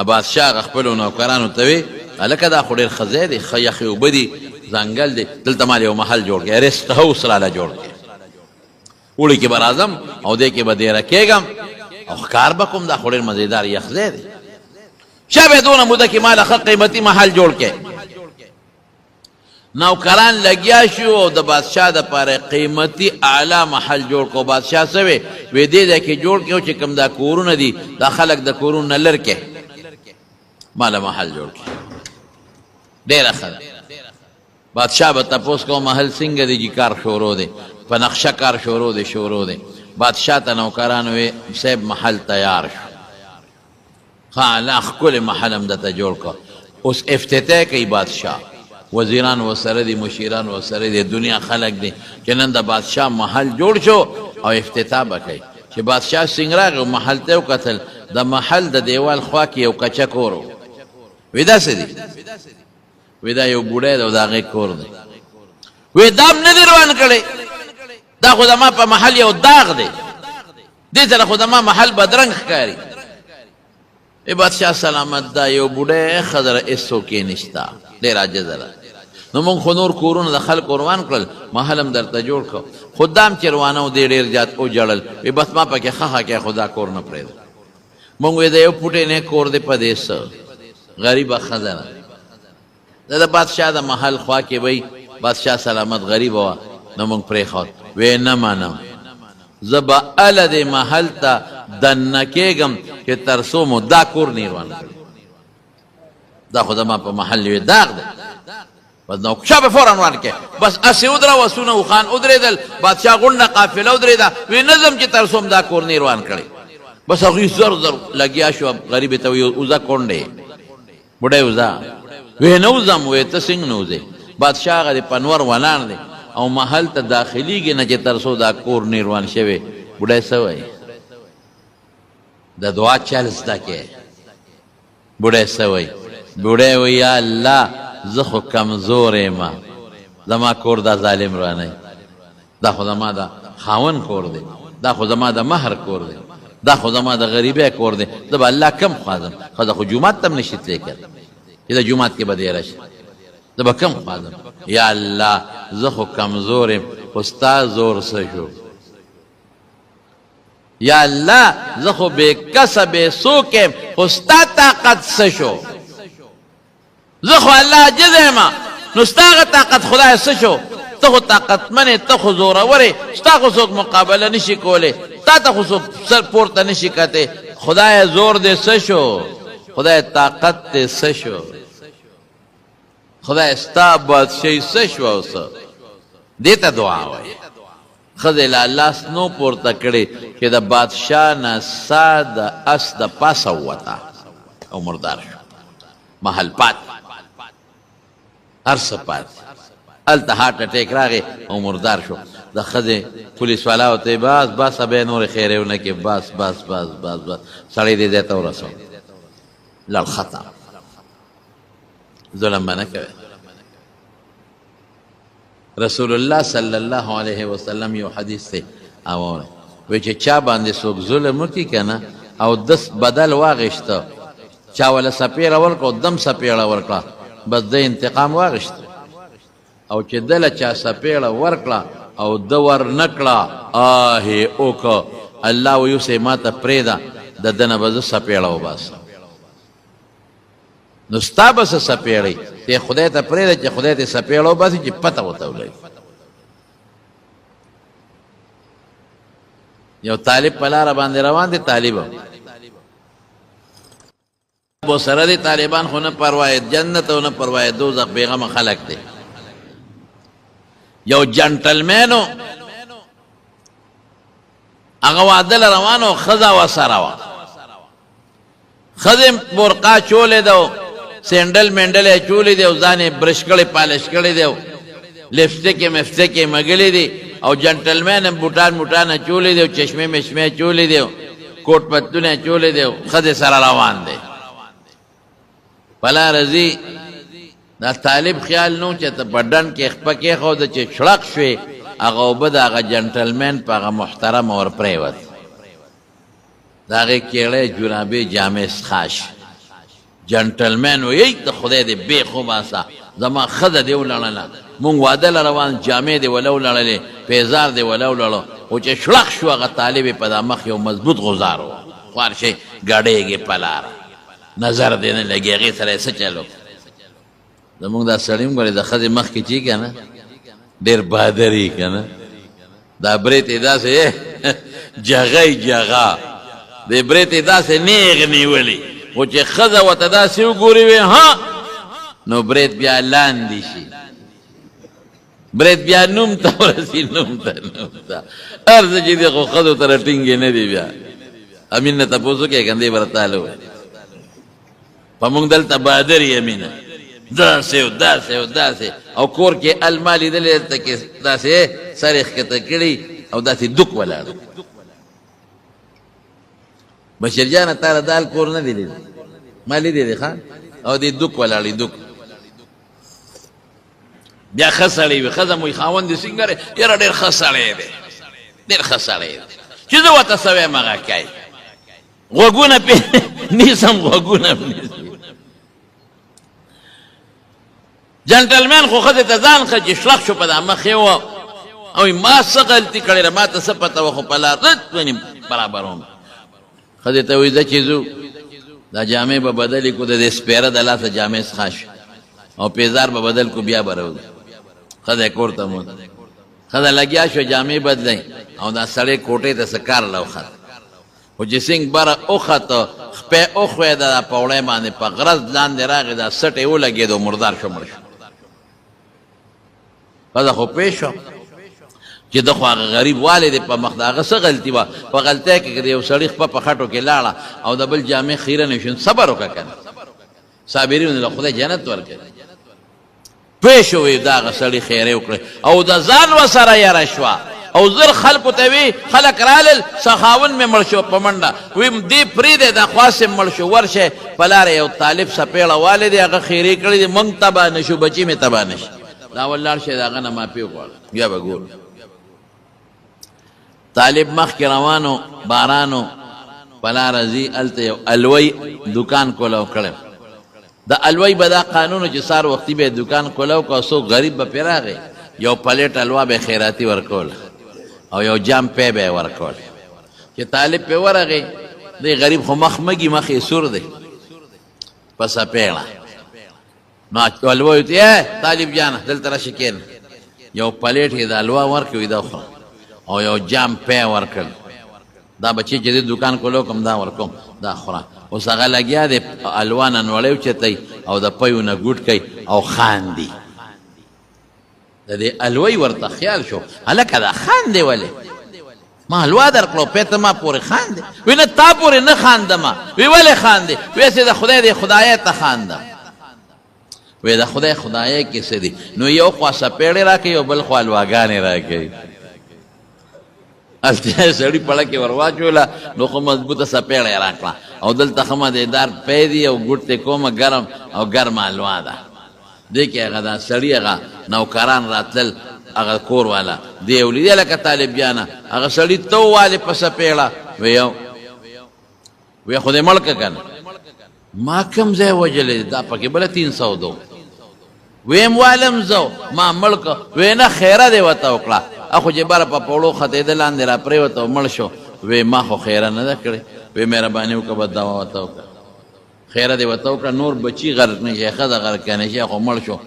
بادشاه هغه خپلو نوکرانو ته وی، هلکه دا خو ډېر ښه ځای دی، ښه یخې اوبه دي، ځنګل دی، دلته مال یو محل جوړ کړئ، ریسټ هاوس راله جوړ کړئ، اوړي کې به راځم او دې کې به دېره کېږم او ښکار به کوم، دا خو ډېر مزېدار یخ ځای دی. شابه دونه موده کې ماله ښه قیمتي محل جوړ کړئ. نوکران لګیا شو او د بادشاه د پاره قیمتي اعلی محل جوړ کو. بادشاه څه وی؟ وی دې ځای کې جوړ کړو چې کوم دا کورونه دي دا خلک د کورونو نه لر کې ماله محل جوړ کړي. ډېره ښه ده. بادشاه به تپوس کو محل څنګه دی جی؟ کار شروع دی، په نقشه کار شروع دی، شروع دی. بادشاه ته نوکرانو وی صاحب محل تیار شو، ښه اعلی ښکلی محل هم درته جوړ کړ. اوس افتتاح کوي بادشاه، وزیران ورسره دي، مشیران ورسره دي، دنیا خلک دي چې نن د بادشاه محل جوړ شو او افتتاح به کوي. چې بادشاه څنګه راغی او محل ته یې وکتل، د محل د دیوال خوا کې یو کچه کور و. وی دا څه دي؟ وی دا یو بوډی دی او د هغې کور دی. وی دا هم نه دی روان کړی، دا خو زما په محل یو داغ دی، دې سره خو زما محل بدرنګ ښکاري. ای بادشاه سلامت، دا یو بوډی ښځه ده، هېڅوک یې نشته، ډېره عاجزه ده، نو موږ خو نور کورونه د خلکو روان کړل، محل هم درته جوړ کړ، خو دا هم چې روانه و دې ډېر زیات وژړل، وی بس ما پکې ښخه کړې خو دا کور نه پرېږدم. موږ وی د یو پوټې نه کور دی په دې څه، غریبه ښځه ده. دا د بادشاه د محل خوا کې وي، بادشاه سلامت غریب وه، نو موږ پرېښود. وی نه منم، زه به هله دې محل ته دننه کېږم چې تر څو مو دا کور نه روان کړی. دا خو زما په محل لوی داغ دی. بس نو شابه فورا روان کې، بس هسې ودره وسونه اوښان ودرېدل، بادشاه غونډه قافله ودرېده. وی نه ځم چې تر څو دا کور نه روان کړی. بس هغوی زر زر لګیا شو، غریب ته وی وځه کونډې بوډۍ وځه. وی نه وځم. وی ته څنګه نه وځې؟ بادشاه هغه د پنور ولاړ دی او محل ته داخليږي نه چې تر څو دا کور نه روان شوی. بوډۍ څه وایي؟ د دعا چل زده کې. بوډۍ څه وایي؟ بوډۍ وایي یا الله زه خو کمزوری یم، زما کور دا ظالم روانوي، دا خو زما د خاوند کور دی، دا خو زما د مهر کور دی، دا خو زما د غریبۍ کور دی، زه به الله کم خوا ځم؟ ښځه خو جومات ته هم نشي تللی که نه چې د جومات کې به دېره شي. زه به کم خوا ځم؟ یا الله زه خو کمزور یم، خو ستا زور څه شو؟ یا الله زه خو بې کسه بې څوک یم، خو ستا طاقت څه شو؟ زه خو الله عاجز یم، نو ستا هغه طاقت خدای څه شو؟ ته خو طاقتمن یې، ته خو زورور یې، ستا خو څوک مقابله نشي کولی، تا ته خو څوک سر پورته نشي کتی. خدای زور دې څه شو؟ خدای طاقت دې څه شو؟ خدای ستا بادشاهي څه شوه؟ او څه دې ته دعا وایي. ښځې لا لاس نو پورته کړی چې د بادشاه نه سا د اس د پاسه ووته او مردار شو. محل پاتې، هر څه پاتې. هلته هارټ اټیک راغی او مردار شو. د ښځې پولیس والاو ته یې بس بس بیا نورې خیرې ونه کړې، بس بس بس بس بس سړی دې ځای ته ورسوه، لړ ختم. ظلم به نه کوي. رسول الله صلی الله علیه وسلم یو حدیث دی اوره وی چې چا باندې څوک ظلم وکړي که نه او دس بدل واغېسته، چا وله څپېړه ورکړه او دم څپېړه ورکړه، بس ده انتقام واغېست. او چې ده له چا څپېړه ورکړه او ده ور نه کړه، آه یې وکړ، الله وایي اوس یې ما ته پرېږده، د ده نه به زه څپېړه وباسم. نو ستا به څه څپېړې؟ ته خدای ته پرېږده چې خدای ته څپېړه وباسي چې پته ورته ولګي. یو طالب په لاره باندې روان دی، طالب بو سره دی، طالبان خو نه پروا جنت او نه پروا دوزخ، بیغمه خلک دی. یو جنټلمنو هغه واده له روانو، ښځه ورسره وه، ښځې برقع چولې ده او سینډل منډل یې چولې دی او ځان یې برش کړی پالش کړی دی او لپسټک یې مفسټک یې مګلي دي، او جنټلمین هم بوټان موټان اچولي دي او چشمې مشمې اچولې دي او کوټ پتلون یې اچولی دی او ښځې سره روان دی. په لاره ځي، دا طالب خیال نو چې ته په ډنډ کې خپه کېښوده چې شړق شوې، هغه اوبه د هغه جنټلمین په هغه محترمه ور پرېوت. د هغې کېړی جرابې جامې څښا شي. جنټلمین وایي ای د خدای دې بېخ وباسه، زما ښځه دې ولړله، مونږ واده له روان، جامې دې وله ولړلې، پیزار دې وله ولړو. خو چې شړق شو هغه طالب یې په دا مخ یو مضبوط غوزار و، خوار شي ګډېږې په لاره، نظر دې نه لګي، هغې سره یې څه چل وکړ؟ زمونږ دا سړی هم ګورې د ښځې مخکې چې که نه ډېر بادري که نه، دا برېت یې داسې جغه جغه د برېت یې داسې نیغ نیولی، خو چې ښځه ورته داسې وګوري وي ها، نو برېت بیا لاندې شي، برېت بیا نوم ته ورسي، نوم ته نوم ته هر څه چې دي، خو ښځو ته ټینګې نه دي. بیا امین نه تپوس وکړې که نه، دی به راته ووایي په موږ دلته بادر یمینه داسې او داسې او داسې، او کور کې الما لیدلې دلته کې داسې سر یې ښکته کړي او داسې دوک ولاړ. بشیر جانه تا د دال کور نه دی لیدلی؟ ما لیدی دی ښه، او دې دوک ولاړې دوک. بیا ښه سړی وي، ښځه مو خاوند دې څنګه دی؟ یاره ډېر ښه سړی دی، ډېر ښه سړی دی، چې زه ورته څه وایم هغه کوي. غوږونه پې نیسم، غوږونه هم نیسم. جنټلمن خو ښځې ته ځان ښه چې شلخ شو په دا مخ یې و او ما څه غلطي کړې ده، ما ته څه پته وه، خو په لار رت ونیم برابروم. ښځې ته وایي ځه چې ځو، دا جامې به بدلې کړو، د دې سپېره د لاسه جامې څښا شي. او پیزار به بدل کو بیا به راوځي. ښځه کور ته مو ښځه لګیا شوه جامې بدلوي او دا سړی کوټې ته څه کار له وخت. خو چې څنګه بره وخته، خپه یې وښویېده، دا پوړۍ باندې په غرز لاندې راغی، دا سټ یې ولګېد او مردار شو، مړ شو. ښځه خو پوه شوه چې ده خو هغه غریب والی دی په مخ، د هغه څه غلطي وه؟ په غلطۍ کې که د یو سړي خپه په خټو کې لاړه او د بل جامې خیرنې شي، نو صبر وکړه که نه، صابرینو له خدای جنت ورکوي. پوه شو وی دا هغه سړي خیرې وکړې او د ځان وسره یره شوه او زر خلکو ته وی، خلک رالل، سخاوند مې مړ شو په منډه، ویم دې پرېږدی دا خواص مړ شو، ورشه په لاره یو طالب څپېړه والی دی، هغه خیرې کړې دي، موږ تباه نه شو، بچي مې تباه نه شي، دا اول لاړ شئ د هغه نه معافي وغواړه بیا به ګورو. طالب مخکې روان و، باران و، په لاره ځي، هلته یو الوی دوکان کولاو کړی و. د الوی به دا قانون و چې سهار وختي به یې دوکان کولاو کړ او څوک غریب به پرې راغی، یو پلیټ الوا به یې خیراتي ورکوله او یو جام پی به یې ورکول. چې طالب پرې ورغی، دی غریب خو مخ مږي، مخ یې سور دی په څپېړه. نو الوا یې ته طالب جانه دلته راشه کېنه. یو پلیټ یې د الوا ورکړ، وایي دا وخوره، او یو جام پی ورکړ، دا بچی چې د دوکان کولو کوم دا ورکوم دا خوره. اوس هغه لګیا دی الوا نه نوړی اوچتوي او د پیو نه ګوټ کوي او خاندي. د دې الوی ورته خیال شو، هلکه دا خاندې ولې؟ ما الوا درکړو پې ته ما پورې خاندې؟ وی نه تا پورې نه خاندم. وی ولې خاندې؟ وی هسې د خدای دې خدای ته خاندم. وی د خدای خدای کې څه دي؟ نو یو خوا څپېړې راکوي او بل خوا الواګانې راکوي. هلته سړي پړه کې ور واچوله نو خو مضبوطه څپېړه یې راکړه او دلته ښه مزېدار پی دی او ګوټ ته کومه ګرم او ګرمه الوا ده. دې کې هغه دا سړي هغه نوکران راتلل، هغه کور والا دی ولیدی، لکه طالب جانه هغه سړي ته ووالې په څپېړه، وی یو وی خو دې مړ که کنه. ما کوم ځای وژلی دی، دا پکې بله 300 دو ویم والم زه ما مړ که. وی نه خیره دې ورته وکړه. اخو چې بره په پوړو ختېده لاندې را پرېوته او مړ شو. وی ما خو خیره نه ده کړې. وی مهرباني وکړه بس دوا ورته وکړه، خیره دې ورته وکړه، نور بچي غرق نه شي، ښځه غرق نه شي، خو مړ شو.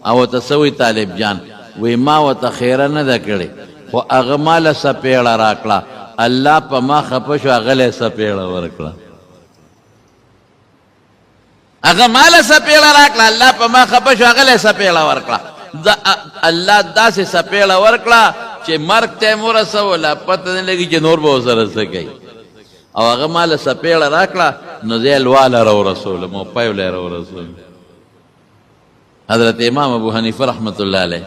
او ورته څه وایي طالب جان؟ وی ما ورته خیره نه ده کړې، خو هغه ما له څپېړه راکړه، الله په ما خفه شو، هغه له یې څپېړه ورکړه. هغه ما له څپېړه راکړه، الله په ما خفه شو، هغه له یې څپېړه ورکړه. الله داسې څپېړه ورکړه چې مرګ ته یې ورسوه، لا پته نه لګي چې نور به ورسره څه کوي. او هغه ما له څپېړه راکړه، نو زه یې لواله راورسولم او پیو له یې راورسولم. حضرت امام ابو حنیفه رحمت الله علیه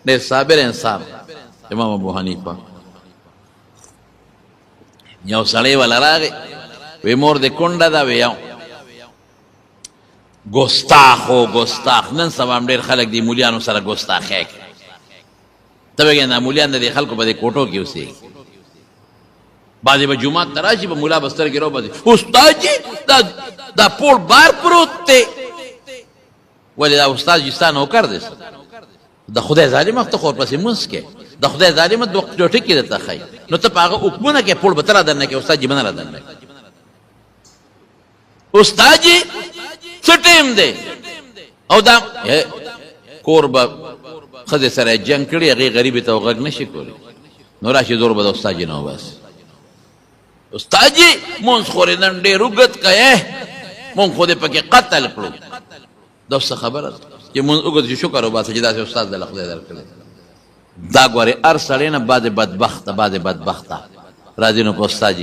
ډېر صابر انسان. امام ابو حنیفه یو سړی ولا راغی، وی مور دې کونډه ده؟ وی یو ګستاخ و ګستاخ. نن سبا هم ډېر خلک دي مولیانو سره ګستاخی کوي. ته به دا مولیان د دې خلکو په دې کوټو کې اوسېږي. بعضې به جومات ته راشي، په مولا به سترګې راوباسي، استاد جي دا دا پوړ بار پروت دی. ولې دا استاد جي ستا نوکر دی؟ د خدای ظالمه ته خو ورپسې مونځ کې، د خدای ظالمه دوه ټکي درته ښایي، نو ته په هغه حکمونه کې پوړ به ته را دننه کې، استاد جي به نه را دننه کې. استاد جي څه ټیم دی؟ او دا کور به ښځې سره جنګ کړي، هغې غریبې ته غږ نه شي کولی، نو راشي زور به د استاد جي نه وباسي. استاد جي مونځ خو نن ډېر اوږد کوې، مونږ خو دې پکې قتل کړو. دا څه خبره ده چې مونږ اوږد شي؟ شکر وباسه چې داسې استاد د خدای درکړی. دا ګورې هر سړی نه بعضې بدبخته بعضې بدبخته راځي، نو په استاد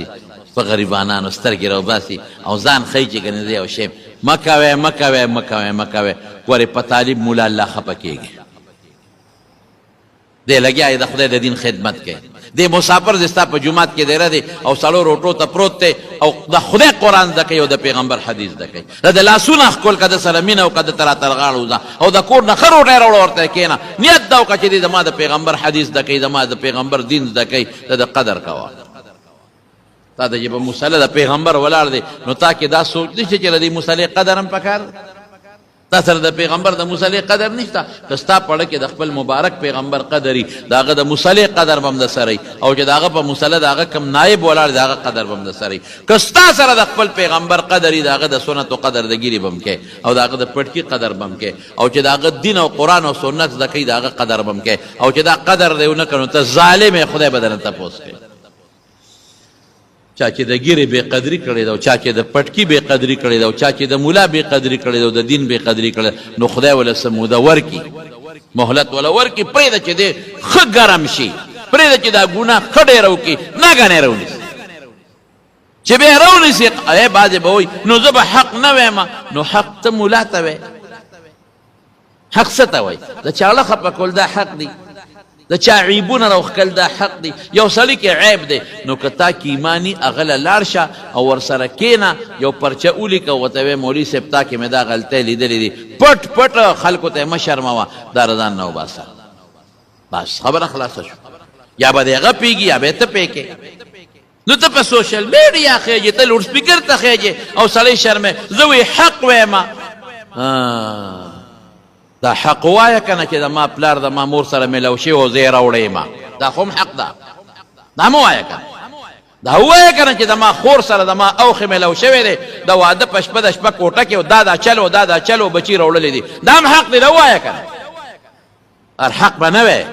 په غریبانانو سترګې راوباسي او ځان ښیي چې ګنې زه یو شی. مه کوې، مه کوې، مه کوې، مه کوې. ګورې په طالب مولا الله خفه کېږي. دی لګیا دی د خدای د دین خدمت کوي. دی مسافر دی، ستا په جومات کې دیره دی او سړو روټو ته پروت دی او د خدای قرآن زده کوي او د پیغمبر حدیث زده کوي. د ده لاسونه ښکل که، ده سره مینه وکړه، ده ته را تر غاړه وځه او د کور نه ښه روټۍ راوړه ورته کښېنه. نیت دا وکړه چې دی زما د پیغمبر حدیث زده کوي، زما د پیغمبر دین زده کوي، د ده قدر کوه. تا ته چې په مصلی د پیغمبر ولاړ دی، نو تا کې دا سوچ نشته چې د دې مصلی قدر هم پکار دی؟ تا سره د پیغمبر د مصلی قدر نشته. که ستا په اړه کې د خپل مبارک پیغمبر قدر وي، د هغه د مصلی قدر به هم د سره وي، او چې د هغه په مصلی د هغه کوم نایب ولاړ د هغه قدر به هم د سره وي. که ستا سره د خپل پیغمبر قدر وي، د هغه د سنتو قدر د ږیرې به هم کوې، او د هغه د پټکي قدر به هم کوې، او چې د هغه دین او قرآن او سنت زده کوي د هغه قدر به هم کوې. او چې دا قدر دی ونه کړ نو ته ظالم یې، خدای به درنه تپوس کوي. چا چې د ږیرې بې قدري کړې ده، او چا چې د پټکي بې قدري کړې ده، او چا چې د ملا بې قدري کړې ده، او د دین بې قدري کړې ده، نو خدای وله څه موده ورکړي، مهلت وله ورکړي، پرېږده چې دی ښه ګرم شي، پرېږده چې دا ګناه ښه ډېره وکړي، ناګهانه یې راونیسي. چې بیا یې راونیسي، ای بعضې به وایي نو زه به حق نه وایم. نو حق ته ملا ته وایې، حق څه ته وایي؟ د چاړه خپه کول دا حق دی، د چا عیبونه راوښکل دا حق دی. یو سړي کې عیب دی، نو که تا کې ایماني هغه له لاړ شه او ورسره کښېنه، یو پرچه ولیکه او ورته وایه مولوي صاحب تا کې مې دا غلطۍ لیدلې دي، پټ پټ خلکو ته یې مه شرموه، دا له ځان نه وباسه، بس خبره خلاصه شوه. یا به دی هغه پوهېږي یا به یې ته پوه کړې. نو ته په سوشل میډیا خېږې، ته لوډ سپیکر ته خېږې او سړی شرمې، زه وی حق وایم. دا حق وایه که نه چې د ما پلار د ما مور سره ملو شوی او زه یې راوړی یم، دا خو هم حق ده، دا مه وایه که نه، دا ووایه که نه چې د ما خور سره د ما اوښې ملو شوی دی د واده په شپه د شپه کوټه کې، او دا دا چل او دا دا چل او بچي راوړلی دي، دا هم حق دی، دا ووایه که نه. هر حق به نه وی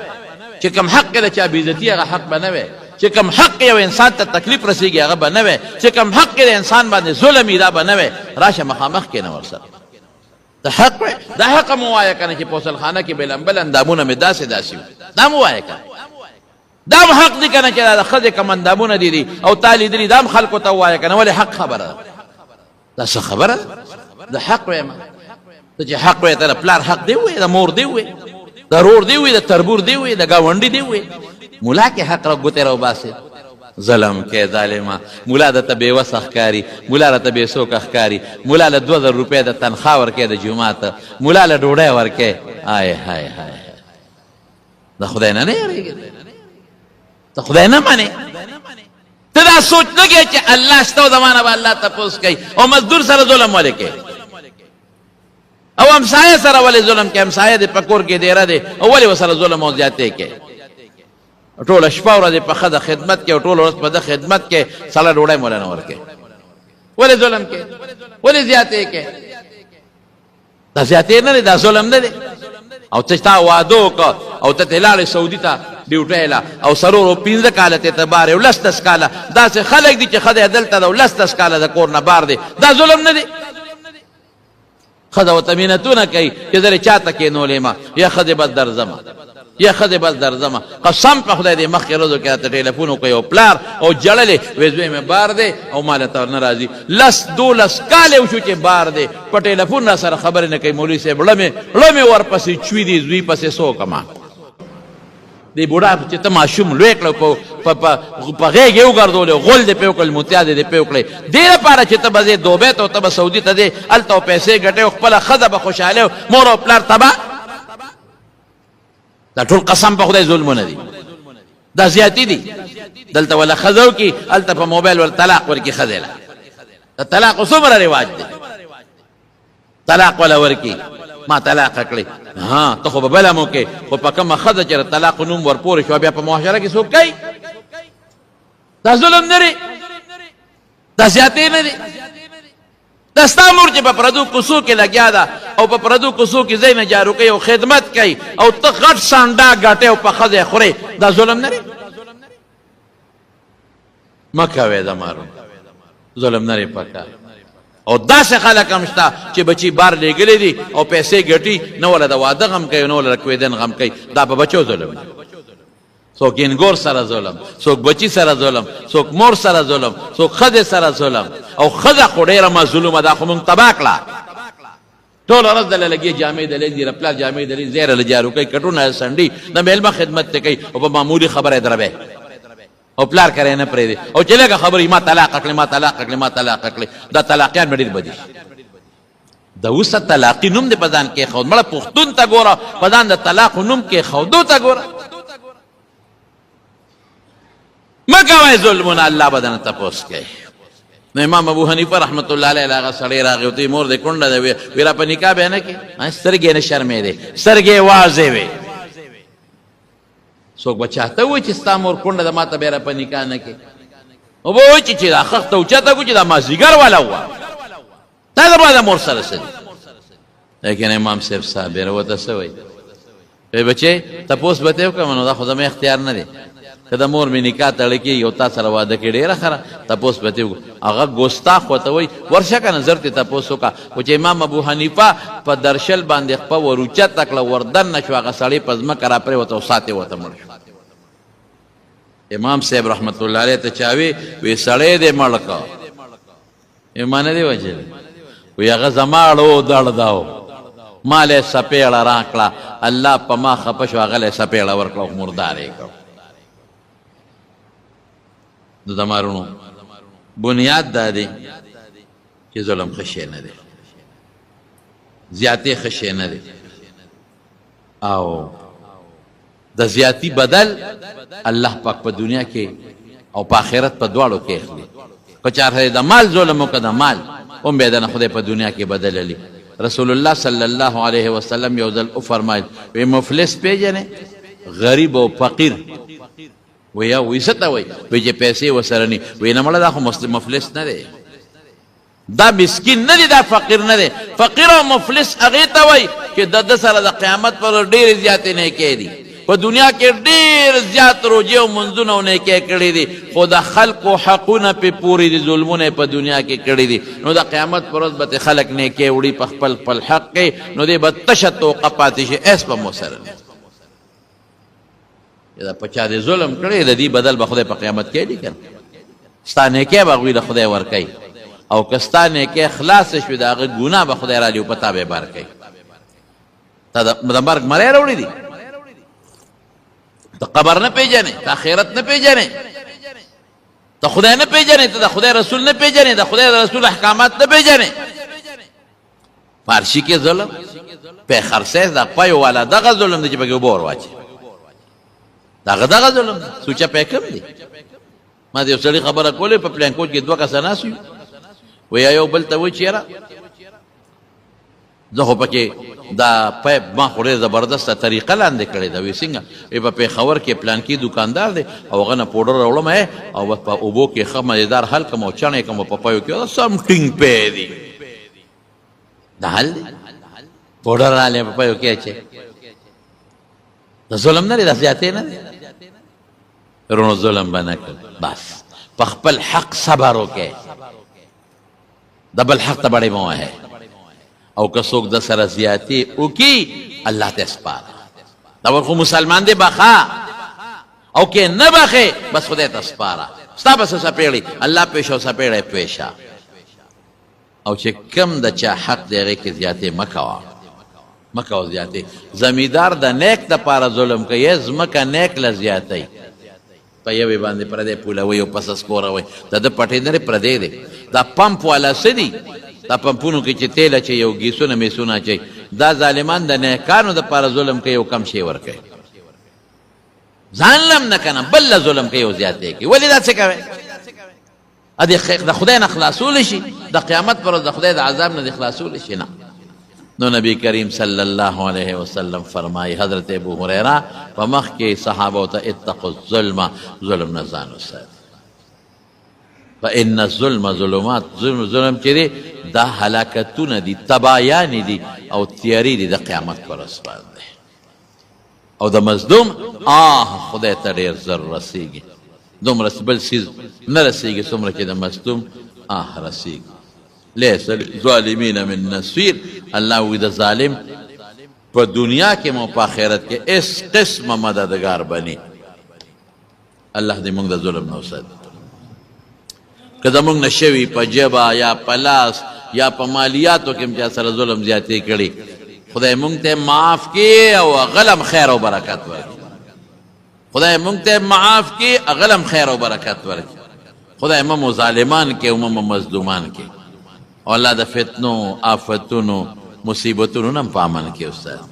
چې کوم حق کې د چا بېعزتي، هغه حق به نه وی چې کوم حق یو انسان ته تکلیف رسیږي، هغه به نه وی چې کوم حق کې د انسان باندې ظلم وي، دا به نه وی. راشه مخامخ کښېنه ورسره، د حق وی، دا حق مو وایه که نه چې په غسلخانه کې بېلابېل اندامونه مې داسې داسې وو، دا مو وایه که نه، دا هم حق دی که نه چې دا د ښځې کوم اندامونه دي دي او تا لیدلي، دا هم خلکو ته ووایه که نه، ولې حق خبره ده، دا څه خبره ده؟ د حق وایم، ته چې حق وایې ته د پلار حق دی ووایې، د مور دی ووایې، د ورور دی ووایې، د تربور دی ووایې، د ګاونډي دی ووایې، ملا کې حق را ګوتې راوباسې. ظلم کې ظالمه، ملا درته بې وسه ښکاري، ملا راته بې څوکه ښکاري، ملا له 2000 روپۍ د تنخوا ورکوې د جومات، ملا له ډوډۍ ورکوې، آی های های، د خدای نه نه یریږې، ته خدای نه منې، ته دا سوچ نه کوې چې الله شته او زما نه به الله تپوس کوي. او مزدور سره ظلم ولې کوې؟ او همسایه سره ولې ظلم کوې؟ همسایه دې په کور کې دیره دی او ولې ورسره ظلم او زیاتی کوې؟ ټوله شپه ورځ په ښځه خدمت کوې او ټوله ورځ په ده خدمت کوې، سړه ډوډۍ مو له نه ورکوې، ولې ظلم کوې؟ ولې زیاتی کوې؟ دا زیاتې نه دی، دا ظلم نه دی. او ته تا واده وکړ او ته ترې لاړې سعودي ته ډیوټۍ له، او څلور او پنځه کاله ته ته بار یې، او لس لس کاله داسې خلک دي چې ښځه یې دلته ده او لس لس کاله د کور نه بار دی، دا ظلم نه دی؟ ښځه ورته منتونه کوي چې زه دې چا ته کښېنولی یم، یا ښځې بس درځمه، یا ښځې بس درځمه. قسم په خدای دې مخکې ورځو کې راته ټیلیفون وکړ یو پلار او ژړلې، وایي زوی مې بار دی او ما له ته نه راځي، لس دولس کاله وشو چې بار دی، په ټیلیفون را سره خبرې نه کوي. مولوي صاحب ړه مې ړه مې ورپسې چوي دي، زوی پسې څه وکړم؟ دې بوډا چې ته ماشوم لوی کړو، په په په غېږ یې وګرځولې، غول دې پرې وکړل، متیازې دې پرې وکړې، دې لپاره چې ته به ځې دوبۍ ته او ته به سعودي ته ځې، هلته به پیسې ګټې او خپله ښځه به خوشحاله، مور او پلار تباه. دا ټول قسم په خدای ظلمونه دي، دا زیاتی دي. دلته ولا ښځه وکړي، هلته په موبایل ول طلاق ورکړي ښځې له. د طلاق څومره رواج دی، طلاق ولا ورکړي، ما طلاق کړې، ها ته خو به بله مو کې، خو په کومه ښځه چې د طلاق نوم ورپورې شو بیا په معاشره کې څوک کوي؟ دا ظلم نه دی، دا زیاتی نه دی. دا ستا مور چې په پردو کوڅو کې لګیا ده او په پردو کوڅو کې ځای نه جارو کوي او خدمت کوي، او ته غټ سانډا ګټې او په ښځه خورې، دا ظلم نه دی؟ مه کوې زما وروڼو، ظلم نه دی پکار. او داسې خلک هم شته چې بچي بار لېږلي دي او پیسې ګټي، نه وله د واده غم کوي، نه وله د کویدن غم کوي، دا په بچو ظلم دی. څوک انګور سره ظلم، څوک بچی سره ظلم، څوک مور سره ظلم، څوک ښځې سره ظلم. او ښځه خو ډېره مظلومه ده، خو مونږ تباه کړه. ټوله ورځ دله لګي جامې د لېندي، د پلار جامې د لېندي، زیره له جارو کوي، کټونه له څنډي، د مېلمه خدمت ته کوي، او په معمولي خبره یې دربی او پلار کره نه پرېږدي. او چې لږه خبره ما طلاق کړې، ما طلاق کړې، ما طلاق کړې، دا طلاقیان به ډېر بدي شي. د اوسه طلاقي نوم دې په ځان کېښود، مړه پښتون ته ګوره، په ځان د طلاق نوم کېښودو ته ګوره. مه کوئ ظلمونه، الله به درنه تپوس کوي. نو امام ابو حنیفه رحمت الله علیه هغه سړی راغی او ته مور دې کونډه ده، وی را په نکاح به نه کې، سترګې نه شرمېدې، سترګې واضح وې. څوک به چاته وایي چې ستا مور کونډه ده، ما ته به را په نکاح نه کې؟ او به وایي چې دا خښته اوچته کړو چې دا مازدیګر والا وه، تا زما د مور سره څه دي؟ لیکن امام صاحب صابر ورته څه وایي؟ وی بچې تپوس به ترې وکړم، نو دا خو زما اختیار نه دی، که د مور مې نکاح تړل کېږي او تا سره واده کې ډېره ښه ده، تپوس به ترې وکړم. هغه ګستاخ ورته وایي ورشه که نه زر ترې تپوس وکړه. خو چې امام ابو حنیفه په درشل باندې خپه ور اوچته کړه، ور دننه شو، هغه سړی په ځمکه راپرېوته او سات یې ورته مړ شو. امام صاحب رحمت الله علیه ته چا وی، وی سړی دې مړ کړ. ما نه دی وژلی، وی هغه زما اړو دړ داو، ما له سپېړه راکړه، الله په ما خپه شو، هغه له سپېړه ورکړه او مردار یې کړ. نو زما وروڼو بنیاد دا دی چې ظلم ښه شی نه دی، زیاتې ښه شی نه دی، او د زیاتی بدل الله پاک په دنیا کې او په آخرت په دواړو کې اخلي. که چا سره د مال ظلم وکړ، د مال هم بیا د خدای په دنیا کې بدل لري. رسول الله صلی الله علیه وسلم یو ځل وفرمایل، وی مفلس پیژنې، غریب او فقیر؟ وی یا، وی څه ته وایي؟ وی چې پیسې وسره نی. وی نه مړه، دا خو مفلس نه دی، دا مسکین نه دی، دا فقیر نه دی. فقیر او مفلس هغې ته وایي چې د ده سره د قیامت پر ورځ ډېرې زیاتې نیکۍ دي، په دنیا کې ډېر زیات روژې او منځونه او نیکۍ کړې دي، خو د خلکو حقونه پې پورې دي، ظلمونه یې په دنیا کې کړي دي، نو د قیامت پر ورځ به ترې خلک نیکۍ وړي په خپل خپل حق کې، نو دی به تشه توقه پاتې شي، هېڅ به مو سره نه. دا په چا دې ظلم کړی، د دې بدل به خدای په قیامت کې لیکل، ستا نیکۍ به هغوی له خدای ورکوي، او که ستا نیکۍ خلاصې شوې، د هغه ګناه به خدای رالي او په تا به یې بار کوي. تا د مرګ مری راوړي دي، ته قبر نه پېژنې، ته آخرت نه پېژنې، ته خدای نه پېژنې، ته د خدای رسول نه پېژنې، د خدای د رسول احکامات نه پېژنې. فارسی کې ظلم په خرسه د پایو والا دغه ظلم دی چې پکې اوبه ور واچي، دغه دغه ظلم دی، سوچه پې کم دی. ما د یو سړي خبره کولې، په پلان کوچ کې دوه کسه ناست یو، وی یو بل ته وایي چې یاره زه خو پکې دا پیپ ما خو ډېر زبردسته طریقه لاندې کړې ده. وی څنګه؟ وی په پېښور کې پلان کې دکاندار دی او هغه نه پوډر راوړم او بس په اوبو کې ښه مزېدار حل کړم او چڼې کړم په پایو کې سم ټینګ پی دی. دا حل دی، پوډر رالی په پایو کې اچي، دا ظلم نه دی، دا زیاتې نه دی. وروڼو ظلم به نه کوي، بس په خپل حق صبر وکړئ، د بل حق ته بړې مه وهئ، او که څوک د سره زیاتې وکړي الله ته سپاره، دا ور خو مسلمان دی بخا، او که نه بخې بس خدای ته سپاره، ستا به څه څپېړې الله پېښه او څپېړه پېښه. او چې کوم د چا حق دی هغې کې زیاتې مه کوه، مه کوه زیاتې. زمیندار د نیک دپاره ظلم کوي، ځمکه نیک له زیاتوي، په یوې باندې پردی پولوي او پسه سپوروي، د ده پټی نه دی پردی دی. دا پمپ والا څه دي، دا پمپونو کې چې تیل اچوي او ګیسونه میسونه اچوي، دا ظالمان د نیکانو دپاره ظلم کوي او کم شی ورکوي، ځان له هم نه که نه بل له ظلم کوي او زیاتی کوي. ولې دا څه کوي؟ د خدای نه خلاصول شي، د قیامت پر ورځ د خدای د عذاب نه خلاصول شي نه. نو نبی کریم صلی الله علیه وسلم فرمایي، حضرت ابو هریره په مخ کې صحابه ته اتقوا الظلم، ظلم نه ځان وساتي، فإن الظلم ظلمات، ظلم ظلم چې دی دا هلاکتونه دي، تبایان دي او تیارې دي د قیامت پر ورځ باندې. او د مظلوم آه خدای ته ډېر زر رسېږي، دومره بل څیز نه رسېږي څومره چې د مظلوم آه رسېږي. لیس للظالمین من نصیر، الله وایي د ظالم په دنیا کې مو په آخرت کې هېڅ قسمه مددګار به نه. الله دې موږ د ظلم نه وساتي. که زموږ نه شوي په ژبه یا په لاس یا په مالیاتو کې هم چا سره ظلم زیاتې کړي، خدای موږ ته معاف کړي او هغه له هم خیر او برکت ورکړي. خدای موږ ته معاف کړي، هغه له هم خیر او برکت ورکړي. خدای مه مو ظالمان کړي او مه مو مظلومان کړي، او الله د فتنو، آفتونو، مصیبتونو نه هم په امن کې وساتي.